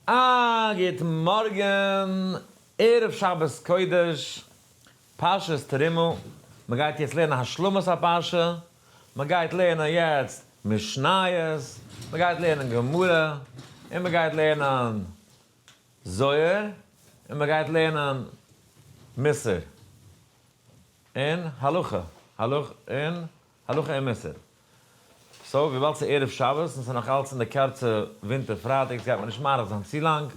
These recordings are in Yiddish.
א גוט מארגן, ערב שבת קודש, פרשת תרומה, מען גייט יעצט לערנען השלמת הפרשה, מען גייט לערנען יעצט משניות, מען גייט לערנען גמרא, און מען גייט לערנען זוהר, און מען גייט לערנען מוסר, און הלכה, הלכה, און הלכה און מוסר. so וויבאלד ס'איז ערב שבת און ס'איז נאך אלץ אין די קורצע ווינטער פרייטאגס גייט מען נישט מאריך זיין צו לאנג,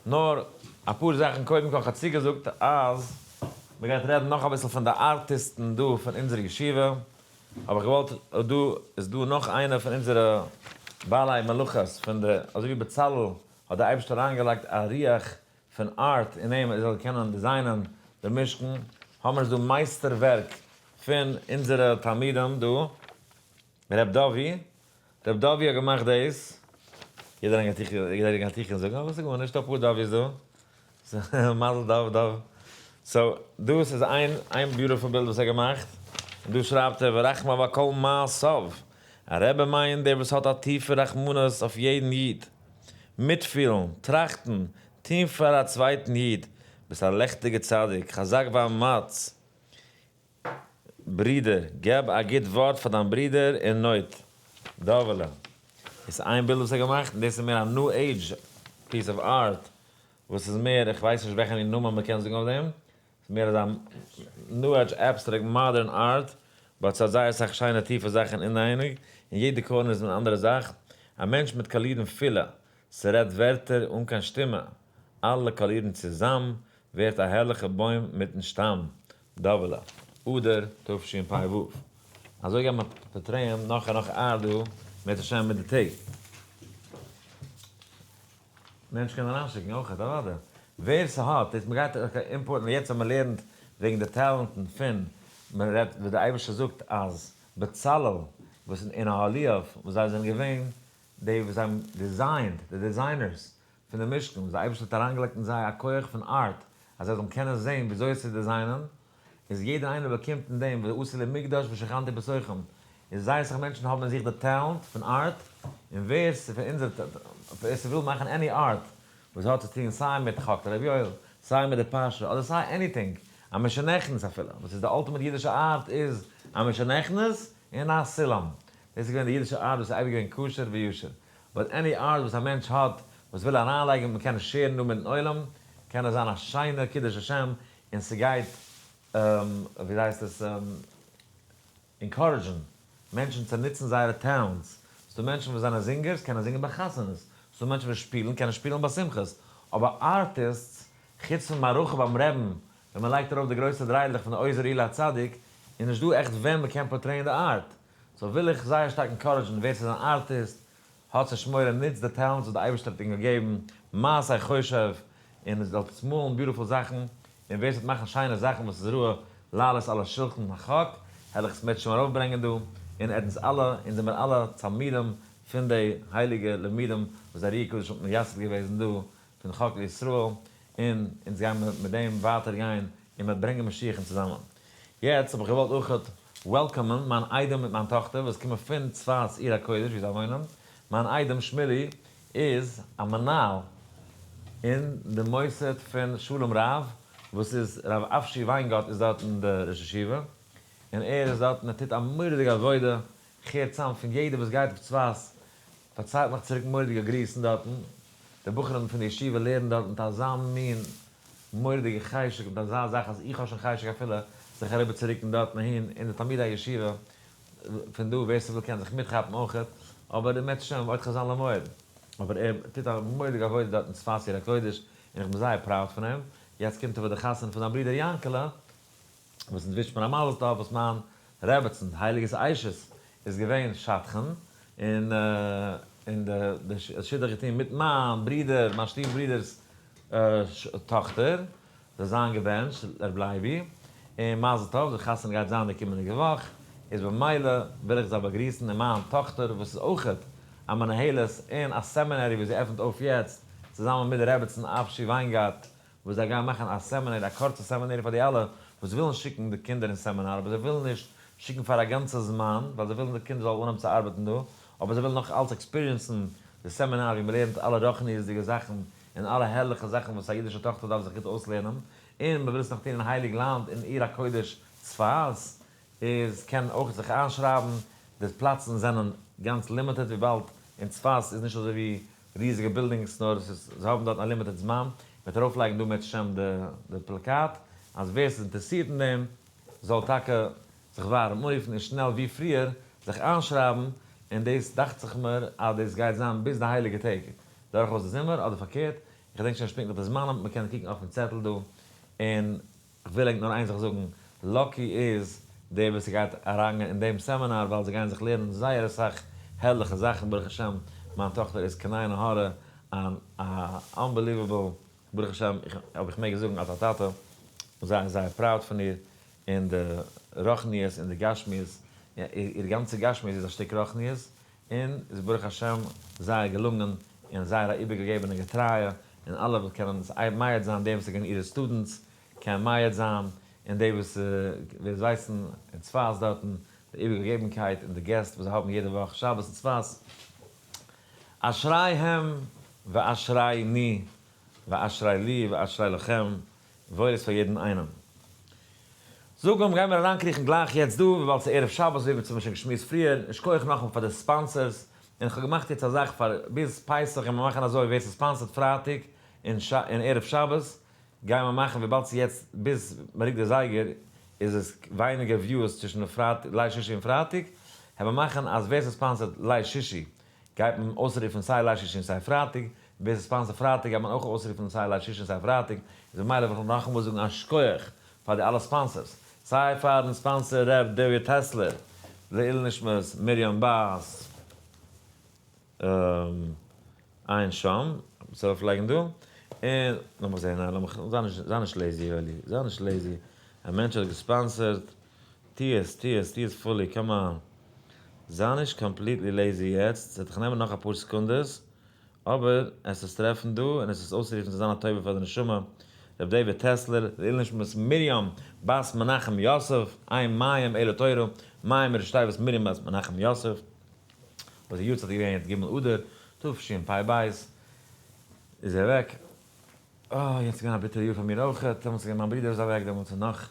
נאר אפאר זאכן, קודם כל כ'האב צוגעזאגט אז מ'גייט רעדן נאך אביסל פון די ארטיסטן דא פון אונזער ישיבה, האב איך געוואלט דא איז דא נאך איינער פון אונזערע בעלי מלאכות פון די, אזוי ווי בצלאל האט די אייבערשטער אריינגעלייגט א רוח פון art אין אים ער זאל קענען דיזיינען די משכן, האמער עס דא מייסטער ווערק פון אונזערע תלמידים דא, ר' דובי, ר' דובי האט געמאכט דאס, יעדער גייט תיכף זאגן אבער ס'איז גארנישט, אפאר דובי'ס דא, מזל דוב דוב, so דאס איז איין איין beautiful בילד וואס ער האט געמאכט, און דא שרייבט ער ורחמיו על כל מעשיו, א רבי מיינט דער וואס האט א טיפע רחמנות אויף יעדן איד, מיטפילן, טראכטן, טון פאר א צווייטן איד, ביסט א לעכטיגע צדיק, חזק ואמץ, ברודער, געב א גוט ווארט פאר דיין ברודער אין נויט. דאוועלע. איז איין בילד וואס ער האט געמאכט, און דאס איז מער א new age piece of art, וואס איז מער, איך ווייס נישט וועלכע מין נאמען מען קען זאגן אויף דעם, ס'איז מער אזא new age abstract modern art, but ס'האט זייער אסאך שיינע טיפע זאכן אינאייניג, און יעדע corner איז אן אנדערע זאך, א מענטש מיט קאלירן פילע, ס'רעדט ווערטער אן קיין שטימע, אלע קאלירן צוזאם ווערט א הערליכע בוים מיטן שטאם, דאוועלע, אדר תשפ ו. אזוי גייט מען פארטרעיען נאך און נאך art דא, אם ירצה השם מיט די טעג. מענטש קען אריינשיקן אויכעט אוודאי. ווער ס'האט דאס, מ'גייט אימפארטן יעצט אז מ'לערנט וועגן די טאלאנטן פון, מ'רעדט ווי די אייבערשטער זאגט אז בצלאל וואס און אהליאב וואס זיי זענען געווען די וואס זיי האבן דיזיינט, די designers פון די משכן, וואס די אייבערשטער האט אריינגעלייגט אין זיי א כח פון art, אז זיי זאלן קענען זען וויאזוי עס צו דיזיינען, איז יעדער איינער באקומט אין דעם ועשו לי מקדש ושכנתי בתוכם, איז זייער אסאך מענטשן האבן אין זיך די טאלאנט פון art, און ווער ס'פון אונזער, ווער ס'וויל מאכן any art וואס האט צו טון סיי מיט חק ר' יואל, סיי מיט די פרשה, אדער סיי anything, א משנכנס אפילו, וואס איז די ultimate אידישע art איז א משנכנס און א סולם, דאס איז געווען די אידישע art וואס איז אייביג געווען כשר וישר. but any art וואס א מענטש האט וואס וויל אריינלייגן מען קען עס שערן דא מיטן עולם, קען עס זיין א שיינע קידוש השם און ס'גייט ווי הייסט עס encourage ן מענטשן צו נוצן זייערע talents, ס'דא מענטשן וואס זענען זינגערס קענען זינגען ביי חתונות, ס'דא מענטשן וואס שפילן קענען שפילן ביי שמחות, אבער ארטיסטס חוץ פון מערכה ביים רעבן ווען מ'לייגט ארויף די גרויסע דריידלעך פון די עוזר אילו הצדיק איז נישט דא עכט ווען מ'קען portray ען די art, so וויל איך זייער שטארק encourage ן ווער ס'איז אן ארטיסט, האטס נישט מורא, נוצט די talents וואס די אייבערשטער האט ענק געגעבן, מעשי חושב, און זאלט מאלן beautiful זאכן, און ווער ס'וועט מאכן שיינע זאכן וואס איז ראוי לעלות על השולחן החק, העל איך עס אם ירצה השם ארויפברענגען דא, און עטנס אלע, אונז זעמיר אלע תלמידים פון די הייליגע לימודים וואס די ארי הקדוש האט מייסד געוועזן דא פון חק לישראל, און אונז גיימער מיט דעם ווייטער גיין און מ'וועט ברענגען משיח'ן צוזאמען. יעצט האב איך געוואלט אויכעט welcome ען מיין איידעם מיט מיין טאכטער וואס קומען פון צפת עיר הקודש ווי זיי וואוינען. מיין איידעם שמילי איז א מנהל אין די מוסד פון שלום רב וואס איז רב אבשי וויינגארט איז דארטן די ראש ישיבה און ער איז דארטן ער טוט א מורא'דיגע עבודה כ'הער צאם פון יעדער וואס גייט אויף צפת פארציילט מיך צוריק מורא'דיגע גריסן דארטן, די בחורים פון די ישיבה לערנען דארט מיט אזא מין מורא'דיגע חשק, מיט אזא זאך אז איך האב שוין חשק אפילו זיך אריבער צו רוקן דארטן אהין, און די תלמידי הישיבה פון דא ווער ס'וויל קען זיך מיטכאפן אויכעט, אבער אם ירצה השם עוד חזון למועד. אבער ער טוט א מורא'דיגע עבודה דארט אין צפת עיר הקודש, און איך בין זייער proud פון אים, יעצט קומט אבער די חתונה פון זיין ברודער יענקעלע, וואס אונז ווישט מיר א מזל טוב וואס מיין רעבעצן די הייליגע אשת איז געווען שדכן און און די שידוך געטון מיט מיין ברודער מיין שטיף ברודערס טאכטער זאל זיין געבענטשט ר' לייבי און מזל טוב די חתונה גייט זיין די קומענדיגע וואך איז במילא וויל איך זיי באגריסן און מיין טאכטער וואס איז אויכעט א מנהלת אין א seminary וואס זי עפענט אויף יעצט צוזאמען מיט די רעבעצן אבשי וויינגארט וואס זיי גייען מאכן א seminary, א קורצע seminary פאר די אלע וואס ווילן שיקן די קינדער אין סעמינאר אבער זיי ווילן נישט שיקן פאר א גאנצע זמן ווייל זיי ווילן די קינדער זאלן אנהייבן צו ארבעטן דא, אבער זיי ווילן נאך אלץ experience ן. די סעמינאר ווי מ'לערנט אלע רוחניות'דיגע זאכן און אלע הערליכע זאכן וואס א אידישע טאכטער דארף זיך גוט אויסלערנען, און מ'וויל עס נאך טון אין הייליג לאנד אין עיר הקודש צפת, איז קען אויך זיך איינשרייבן, די פלאצן זענען גאנץ limited וויבאלד אין צפת איז נישט אזוי ווי ריזיגע buildings נאר עס איז זיי האבן דארטן א limited זמן, מ'וועט ארויפלייגן דא מערצעשעם די די פלאקאט אז ווער ס'איז אינטערעסירט אין דעם זאל טאקע זיך ווארעם אנרופן און שנעל ווי פריער זיך איינשרייבן, און דאס דאכט זיך מיר אז דאס גייט זיין ביז די הייליגע טעג דורכאויס די זומער אדער פארקערט, איך געדענק שוין נישט פונקטליך די זמנים, מ'קען קוקן אויפן צעטל דא, און כ'וויל ענק נאר איין זאך זאגן, lucky איז דער וואס ס'גייט אריינגיין אין דעם סעמינאר ווייל זיי גייען זיך לערנען זייער אסאך הערליכע זאכן ברוך השם, מיין טאכטער איז קיין עין הרע אן א unbelievable ברוך השם, איך אויב איך מעג זאגן אלס א טאטע, זייער זייער proud פון איר, און די רוחניות און די גשמיות, איר גאנצע גשמיות איז א שטיק רוחניות, און איז ברוך השם זייער געלונגען און זייער א איבערגעגעבענע געטרייע, און אלע וואס קענען עס מעיד זיין, די וואס זענען אירע students קען מעיד זיין, און די וואס ווער עס ווייסן אין צפת דארטן, די איבערגעגעבנקייט און די געסט וואס זיי האבן יעדע וואך שבת אין צפת. אשריהם ואשריני ואשרי לי ואשרי לכם, וואויל איז פאר יעדן איינעם. זאג אים, גיימיר אריינקריכן גלייך יעצט דא, וויבאלד ס'איז ערב שבת ווי מיר האבן שוין געשמועסט פריער, יישר כח נאכאמאל פאר די sponsors, און כ'האב געמאכט יעצט א זאך פאר ביז פסח גיימיר מאכן אזוי, ווער ס' sponsor ט פרייטאג און ערב שבת, גיימיר מאכן וויבאלד ס'איז יעצט ביז מ'רוקט די זייגער איז עס ווייניגער viewers צווישן די פרייטאג ליל שישי און פרייטאג, העמער מאכן אז ווער ס' sponsor ט ליל שישי גייט מען אויסרופן סיי ליל שישי און סיי פרייטאג, ווער ס' sponsor ט פרייטאג גייט מען אויך אויסרופן סיי ליל שישי און סיי פרייטאג, איז במילא וויל איך נאכאמאל זאגן א שכוח פאר די אלע sponsors, סיי פארן sponsor ר' דוד טעסלער, לעילוי נשמת מרים בת עין שם, וואס ארויף לייגן דא, און לאמיך זעהן, לאמיך, זיי נישט lazy יואלי, זיי נישט lazy, א מענטש האט גע sponsor ט, טוה עס, טוה עס, טוה עס fully, come on, זיי נישט completely lazy יעצט, ס'וועט דיך נעמען נאך אפאר סעקונדעס, אבער עס איז טרעפן דא און עס איז אויסרופן צו זיין א טובה פאר די נשמה, ר' דוד טעסלער, לעילוי נשמת מרים בת מנחם יוסף, אין מים אלא תורה, מים ראשי תיבות מרים בת מנחם יוסף, וואס די יארצייט איז געווען יעצט ג' אדר תשפ"ב, איז ער אוועק. אה, יעצט איז געווען א ביטערע יאר פאר מיר אויך, דעמאלטס איז געווען מיין ברודער איז אוועק, דעמאלטס איז נאך,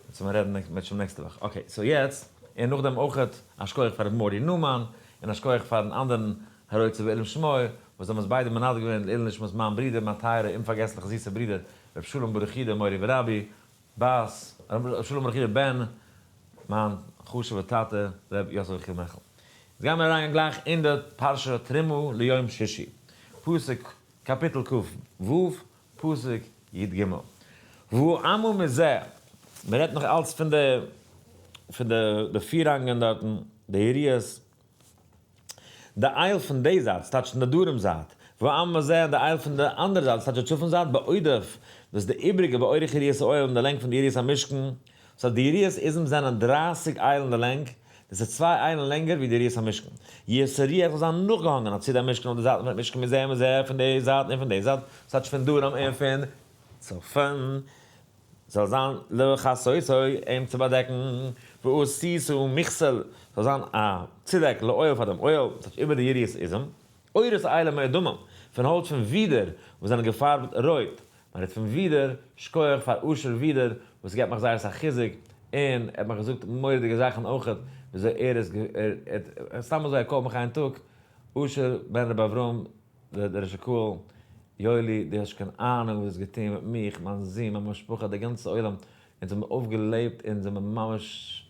יעצט וועל מיר רעדן מערטשעם נעקסטע וואך. okay, so יעצט, און נאכדעם אויך א שכוח פאר ר' מארי ניומאן, און א שכוח פארן אנדערן הרוצה בעילום שמו, וואס האבן עס ביידע מנדב געווען לעילוי נשמת מיין ברודער, מיין טייערע אומפארגעסליכע זיסע ברודער ר' שלום ברוך יודא מורי ורבי, בת, ר' שלום ברוך יודא בן מיין חשוב'ע טאטע ר' יוסף יחיאל מיכל. יעצט גיימיר אריינגיין גלייך אין די פרשה תרומה ליום שישי, פסוק קאפיטל כ"ו, פסוק י"ג. והאמה מזה, מען רעדט נאך אלץ פון די פון די די פיראנגען דארטן, די יריעות, די אייל פון די זייט, ס'טייטש פון די דרום זייט, והאמה מזה, און די אייל פון די אנדערע זייט, ס'טייטש די צפון זייט, בעודף, דאס איז די איבריגע באורך יריעות האוהל אין די לענג פון די יריעות המשכן, so די יריעות עזים זענען 30 איילן אין די לענג, דאס איז צוויי איילן לענגער ווי די יריעות המשכן. יתרוח זאל זיין נאכגעהאנגען אויף צידי המשכן אויף די זייטן פונעם משכן מזה ומזה, פון די זייט און פון די זייט, ס'טייטש פון דרום און פון צפון, זאל זיין לכסותו אים צו באדעקן, ועשית מכסה זאל זיין א צודעק לאוהל פאר דעם אוהל, ס'טייטש איבער די יריעות עזים. עורות אילים מאדמים, פון הויט פון ווידער וואס זענען געפארבט רויט, מען רעדט פון ווידער, שכוח פאר אשר ווידער וואס געבט מיך זייער אסאך חיזוק, און ער האט מיך געזאגט מורא'דיגע זאכן אויכעט, וויאזוי ער איז ער סתם אזוי ער call ט מיך איין טאג, אשר בן רבי אברהם דער ראש הקהל, יואלי דו האסט נישט קיין אהנונג וואס דו האסט געטון מיט מיך, מיין זון, מיין משפחה, די גאנצע עולם, אונז האבן אויפגעלעבט, אונז זעמיר ממש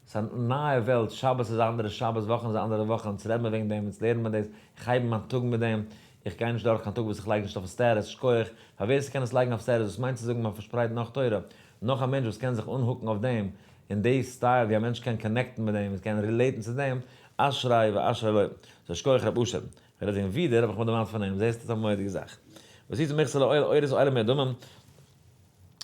ס'איז א נייע וועלט, שבת איז א אנדערע שבת, וואכן איז א אנדערע וואכן, אונז רעדן מיר וועגן דעם, אונז לערנען מיר דאס, איך הייב מיין טאג מיט דעם, איך גיי נישט דורך קיין טאג וואס איך לייג נישט אויפן status, שכוח פאר ווער ס'קען עס לייגן אויף status, דאס מיינט צו זאגן מען פארשפרייט נאך תורה, נאך א מענטש וואס קען זיך אנ hook ן אויף דעם, און די style ווי א מענטש קען connect ן מיט דעם, און קען relate ן צו דעם, אשרי ואשרי לו. so שכוח רב אשר. כ'רעד וועגן ווידער, האב איך מיר דערמאנט פון אים, זעסט, ס'איז א מורא'דיגע זאך. ועשית מכסה לאוהל עורות אילים מאדמים.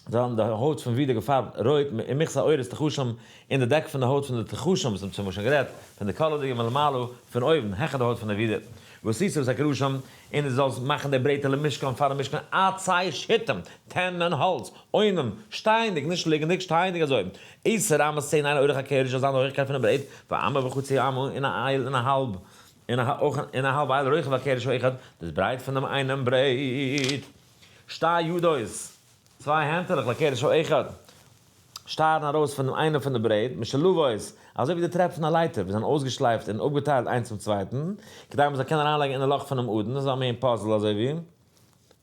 זיי האבן די הויט פון ווידער געפארבט רויט, און מכסה עורות תחשים, און די דעק פון די הויט פון די תחשים, וואס האבן מיר שוין גערעדט, פון די קאלערדיגע מלמעלה, פון אויבן, העכער די הויט פון די ווידער. ועשית את הקרשים, און דו זאלסט מאכן די ברעטער למשכן פארן משכן, עצי שיטים, טענען האלץ, עומדים, שטייענדיג, נישט ליגענדיג, שטייענדיג אזוי, עשר אמות 10 איילן אורך הקרש, זאל זיין די הויכקייט פונעם ברעט, ואמה וחצי אמה, און א אייל און א האלב. און א האלב איילע רוחב הקרש האחד, דאס ברייט פון דעם איינעם ברעט. שתי ידות, צוויי הענטעלעך לקרש האחד, שטארן ארויס פון דעם איינעם פון די ברעט, משולבות, אזוי ווי די טרעפ פון א לייטער, וואס זענען אויסגעשלייפט און אפגעטיילט איינס צום צווייטן, כדי מען זאל קענען אריינלייגן אין די לאך פונעם אדן, אזא מין puzzle אזוי ווי.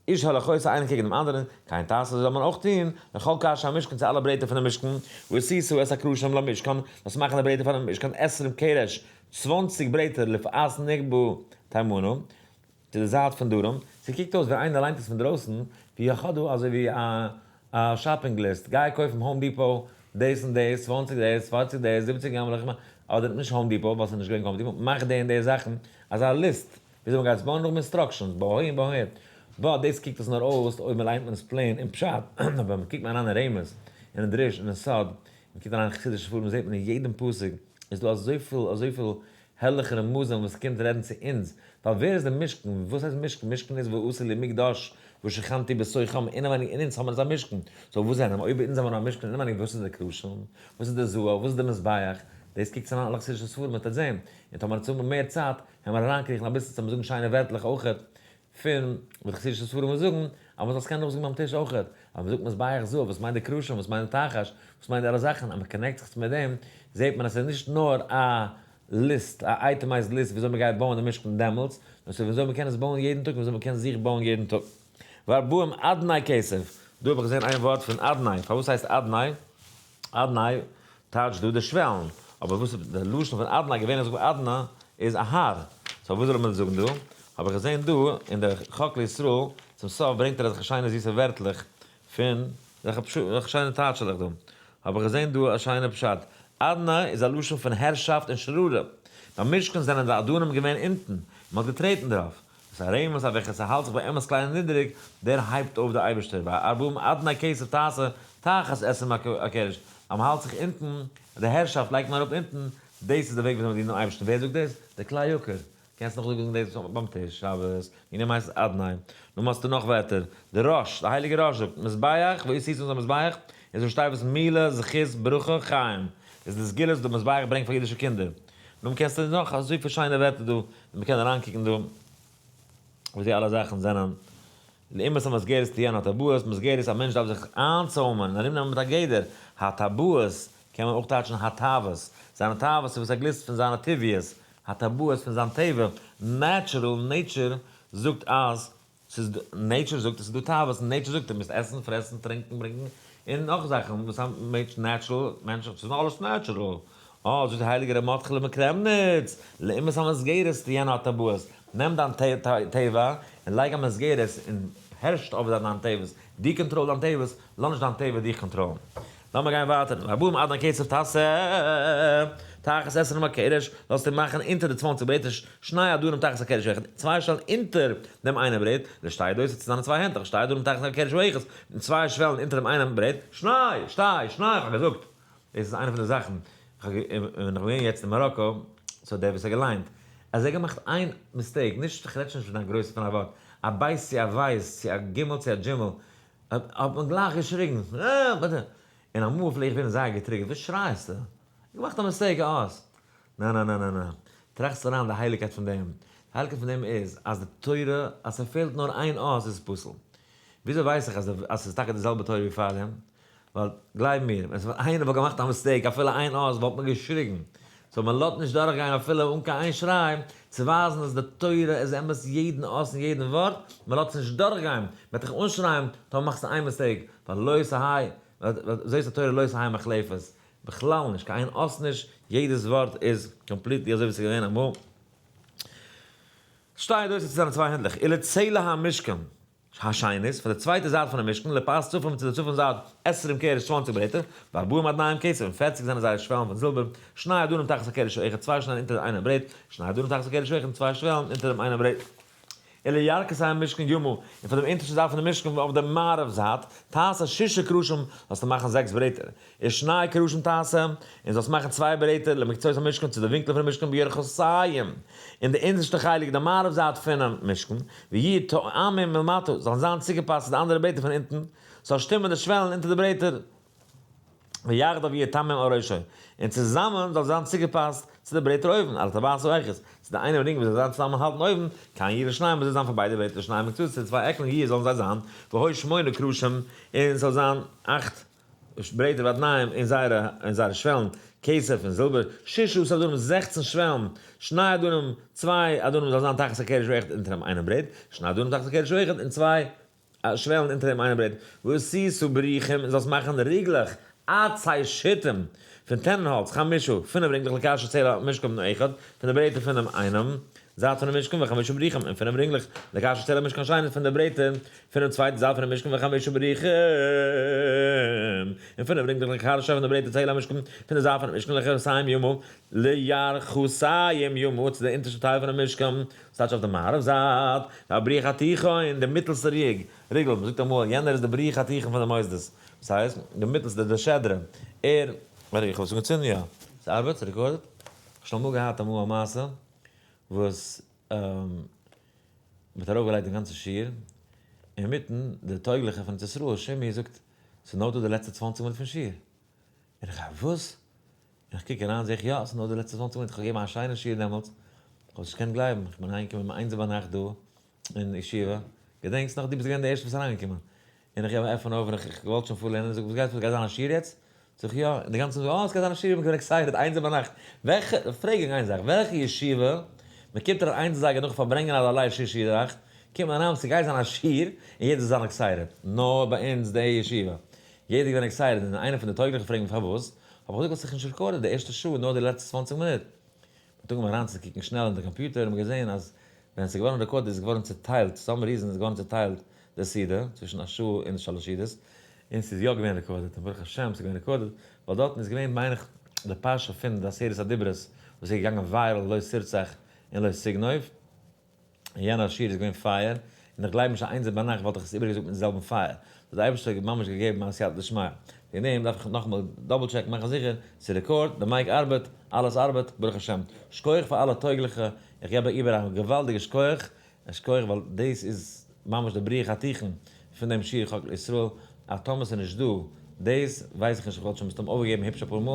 איש אל אחותו איינער קעגן דעם אנדערן, כן תעשה אזוי זאל מען אויך טון, לכל קרשי המשכן צו אלע ברעטער פונעם משכן, ועשית את הקרשים למשכן, זאלסט מאכן די ברעטער פארן משכן, עשרים קרש, 20 ברעטער, לפאת נגבה תימנה, צו די זייט פון דרום. ס'קוקט אויס ווען איינער ליינט עס פון דרויסן, ווי איך האב דא אזוי ווי א shopping list, גיי קויפן Home Depot דאס און דאס, 20 דאס, 40 דאס, 70 גמ' לחם, אדער נישט Home Depot ווייל ס'איז נישט געווען Home Depot, מאך די און די זאכן, אזא list, וויאזוי מ'גייט עס בויען נאך instructions, בוי אהין בוי אהער. but דאס קוקט עס נאר אויס אויב מ'ליינט מען עס plain אין פשט, אבער ווען מ'קוקט מען אריין אין רמז, און אין דרוש און אין סוד, מ'קוקט אריין אין חסידישע ספרים זעט מען אין יעדן פסוק איז דא אזויפיל אזויפיל הערליכע רמזים וואס קומט רעדן צו אונז, ווייל ווער איז די משכן? וואס הייסט משכן? משכן איז ועשו לי מקדש ושכנתי בתוכם, אינעווייניג אין אונז האבן מיר אזא משכן, so וואס זענען מיר? אויב אונז האבן א משכן אינעווייניג וואס איז די קרשים? וואס איז די זוהר? וואס איז די מזבח? דאס קוקטס אריין אלע חסידישע ספרים וועט איר זען, און טאמער אונז האבן מער צייט וועלן מיר אריינקריכן אביסל צו זאגן שיינע ווערטלעך אויכעט פון וואס חסידישע ספרים זאגן, אז מ'זאל עס קענען נאכזאגן ביים טיש אויכעט, אז מ'זאגט מזבח זהב, וואס מיינט די קרשים, וואס מיינט די תחש, וואס מיינט די אלע זאכן, אז מ' connect זיך מיט דעם, זעט מען אז ס'איז נישט נאר א list, א itemized list וויאזוי מ'גייט בויען די משכן דעמאלטס, נאר ס'איז וויאזוי מ'קען עס בויען יעדן טאג, וויאזוי מ'קען זיך בויען יעדן טאג. וארבעים אדני כסף, דא האב איך געזען איין ווארט פון אדני, פארוואס הייסט אדני? אדני טייטשט דא די שוועלן, אבער וואס איז די לשון פון אדני? געווענליך זאגט מען אדנא איז א האר, so וואס זאל מען זאגן דא? האב איך געזען דא אין די חק לישראל צום סוף ברענגט ער אזעלכע שיינע זיסע ווערטלעך פון אזעלכע שיינע טייטשעלעך דא, האב איך געזען דא א שיינע פשט, אדנא איז א לשון פון הערשאפט און שררה, ביים משכן זענען די אדנים געווען אונטן, און מען האט געטרעטן דערויף, דאס א רמז אז וועלכער ס'האלט זיך באמת קליין און נידעריג, דער הייבט אויף דער אייבערשטער, וארבעים אדני כסף תעשה תחת עשרים הקרש, אז מ'האלט זיך אונטן, די הערשאפט לייגט מען אראפ אונטן, דאס איז די וועג וויאזוי מ'דינט דעם אייבערשטן, ווער זאגט דאס? דער כלי יקר, קענסט נאך זאגן דאס ביים טיש שבת, ווי נעם הייסט אדני, נו האסטו נאך ווערטער, דער ראש, דער הייליגער ראש זאגט, מזבח, ועשית אונזער מזבח, איז ראשי תיבות מילה, זכות, ברכה, חיים, דאס איז די סגולות וואס דער מזבח ברענגט פאר אידישע קינדער. נו קענסטו נאך אזויפיל שיינע ווערטער דא, און מ'קען אריינקוקן דא וואס די אלע זאכן זענען. לעומת המסגרת תהיינה הטבעות, מסגרת א מענטש דארף זיך איינצוימען און ארומנעמען מיט א גדר, הטבעות קען מען אויך טייטשן התאוות, זיינע תאוות איז וואס ער גליסט פון זיינע טבעיות, הטבעות פון זיין טבע, natural, nature זאגט אז ס'איז דא, nature זאגט עס איז דא תאוות, און nature זאגט דו מוזט עסן, פרעסן, טרינקען, ברענגן, און נאך זאכן וואס א מענטש natural, מענטש, ס'איז נאך אלעס natural. אה, זאגט דער הייליגער ר' מרדכי'לע מקרעמניץ, לעומת המסגרת תהיינה הטבעות, נעם דיין טבע און לייג א מסגרת און הערשט אויף דיין טבעס, דו control דיין טבעס, לאז נישט דיין טבע דיך control ן. לאמיר גיין ווייטער, וארבעים אדני כסף תעשה, תחת עשרים הקרש, זאלסטו מאכן אונטער די 20 ברעטער, שני אדנים תחת הקרש האחד, צוויי שוועלן אונטער דעם איינעם ברעט, לשתי ידות צו זיינע צוויי הענטלעך, שתי אדנים תחת הקרש האחד, און צוויי שוועלן אונטער דעם איינעם ברעט, שני, שתי, שני, איך האב געזאגט, דאס איז איינע פון די זאכן, ווען איך בין געווען יעצט אין מאראקא, so דער וואס האט געליינט, אז ער האט געמאכט איין mistake, נישט, איך רעד שוין נישט פון א גרויסע פון א ווארט, א בית צו א ווייס, צו א גימל צו א דזשימל, האט מען גלייך געשריגן, אה! און אמאל פלעג איך ווערן זייער גע trigger ט, וואס שרייסטו? געמאכט א mistake א אות. נע נע נע נע נע. טראכסט אריין די הייליגקייט פון דעם. די הייליגקייט פון דעם איז אז די תורה, אז ס'פעלט נאר איין אות איז עס פסול. וויאזוי ווייס איך אז ס'איז טאקע די זעלבע תורה ווי פארדעם? ווייל גלייב מיר, ווען ס'וואלט איינער וואלט געמאכט א mistake אפילו איין אות וואלט מען געשריגן. so מען לאזט נישט דורכגיין אפילו אן קיין איין שריי, צו ווייזן אז די תורה איז אמת יעדן אות און יעדן ווארט, מען לאזט עס נישט דורכגיין, מען וועט דיך אנשרייען טאמער מאכסטו איין mistake, ווייל לא תהא, זאת התורה לא תהא מוחלפת, בכלל נישט, קיין איין אות נישט, יעדעס ווארט איז completely אזוי ווי ס'איז געווען אמאל. שתי ידות צו זיינע צוויי הענטלעך, ולצלע המשכן. השנית, פאר די צווייטע זייט פונעם משכן, לפאת צפון צו די צפון זייט, עשרים קרש 20 ברעטער, וארבעים אדנים כסף, און 40 זענען זייערע שוועלן פון זילבער, שני אדנים תחת הקרש האחד, צוויי שוועלן אונטער איינעם ברעט, שני אדנים תחת הקרש האחד, און צוויי שוועלן אונטער דעם איינעם ברעט. ולירכתי המשכן ימה, און פאר דעם אונטערשטן זייט פונעם משכן אויף דער מערב זייט, תעשה ששה קרשים, זאלסטו מאכן זעקס ברעטער. ושני קרשים תעשה, און זאלסט מאכן צוויי ברעטער למקצות המשכן צו די ווינקלען פונעם משכן בירכתים, אין די אונטערשטע חלק, די מערב זייט פונעם משכן, ויהיו תואמים מלמטה, זאלן זיין צוגעפאסט צו די אנדערע ברעטער פון אונטן, ס'זאל שטימען די שוועלן אונטער די ברעטער. ויחדיו יהיו תמים על ראשו, און צוזאמען זאל זיין צוגעפאסט צו די ברעטער אויבן, על הטבעת האחת, צו די איינעם רינג וואס זאל זיין צוזאמען האלטן אויבן, כן יהיו לשניהם, אזוי זיין פאר ביידע ברעטער לשנים מקצות, צו די צוויי עקן יהיו זאלן זיי זיין, והיו שמונה קרשים, און ס'זאל זיין אכט ברעטער ואדניהם און זייערע און זייערע שוועלן, כסף און זילבער, ששה עשר אדנים, 16 שוועלן, שני אדנים, צוויי אדנים זאל זיין תחת הקרש האחד אונטער דעם איינעם ברעט, שני אדנים תחת הקרש האחד און צוויי שוועלן אונטער דעם איינעם ברעט, ועשית בריחים, און זאלסט מאכן ריגלעך, עצי שיטים, פון טענענהאלץ, חמשה, פינף רינגלעך לקרשי צלע המשכן האחד, פון די ברעטער פון דעם איינעם זייט פונעם משכן, וחמשה בריחים, און פינף רינגלעך לקרשי צלע המשכן השני, פון די ברעטער פונעם צווייטן זייט פונעם משכן, וחמשה בריחים, און פינף רינגלעך לקרשי פון די ברעטער צלע המשכן, פון די זייט פונעם משכן לירכתים ימה, לירכתים ימה, צו די אונטערשטע טייל פונעם משכן, ס'טייטש אויף די מערב זייט, והבריח התיכון, די מיטלסטע ריג, ריגל, מ'זאגט אמאל, יענער איז די בריח התיכון פון די מוסדות, וואס הייסט, די מיטלסטע, די שדרה, ער, ווארט איך האב עס אנגעצינדן יא, ס'ארבעט? ס' record ט? כ'האב שוין אמאל געהאט אמאל א מעשה וואס מ'האט ארויפגעלייגט די גאנצע שיעור, אינמיטן די טויגליכע פון ארץ ישראל, שימי זאגט, ס'איז נאר דא די לעצטע 20 מינוט פון שיעור, און איך א וואס? און איך קוק אריין זעה איך יא, ס'איז נאר די לעצטע 20 מינוט, איך האב געגעבן א שיינע שיעור דעמאלטס, איך האב נישט געקענט גלייבן, איך בין אהיימגעקומען אום איינס ביינאכט דא אין ישיבה, געדענקסט נאך? דו ביסט געווען די ערשטע וואס איז אריינגעקומען, און איך עפן אויף און איך געוואלט שוין פארלערנען, זאג וואס גייט פאר, ס'גייט זיין א שיעור יעצט? זאג איך יא, און די גאנצע זאל, אה ס'גייט זיין א שיעור, איך בין געווען excited, איינס ביינאכט, וועלכע, פרעג איך איין זאך, וועלכע ישיבה, מען קומט אריין איינס אזייגער נאכן פארברענגען אזא ליל שישי נאכט, קומט מען אריין ס'גייט זיין א שיעור, און יעדער זאל זיין excited, נאר ביי אונז די ישיבה, יעדער געווען excited און איינער פון די טויגליכע פרעגט מיר פארוואס, האב איך געזאגט האסט זיך נישט recorded די ערשטע שעה נאר די לעצטע 20 מינוט. מ'האט אנגעהויבן אריינצוקוקן שנעל אין די קאמפיוטער און מ'האט געזען אז ווען ס'איז געווארן recorded איז געווארן צוטיילט, some reason איז געווארן צוטיילט די סעודה צווישן א שעה און שלש סעודות, און ס'איז יא געווען recorded, און ברוך השם ס'איז געווען recorded, ווייל דארטן איז געווען מיין איך די פרשה פון די עשרת הדיברות וואס איז געגאנגען viral לא תרצח און לא תגנוב. און יענער שיעור איז געווען פייער, און איך גלייב נישט אז איינס ביינאכט וואלט איך עס איבערגעזאגט מיטן זעלבן פייער, ס'האט דער אייבערשטער ממש געגעבן א סייעתא דשמיא. וועגן דעם דארף איך נאכאמאל double check ן מאכן זיכער ס'איז record, די mic ארבעט, אלעס ארבעט, ברוך השם. שכוח פאר אלע טויגליכע, איך געב איבער א געוואלדיגע שכוח, א שכוח ווייל דאס איז ממש די בריח התיכון פון דעם שיעור חק לישראל, אז טאמער ס'איז נישט דא דאס ווייס איך נישט, איך וואלט שוין מסתם אויפגעגעבן היפש אפאר מאל,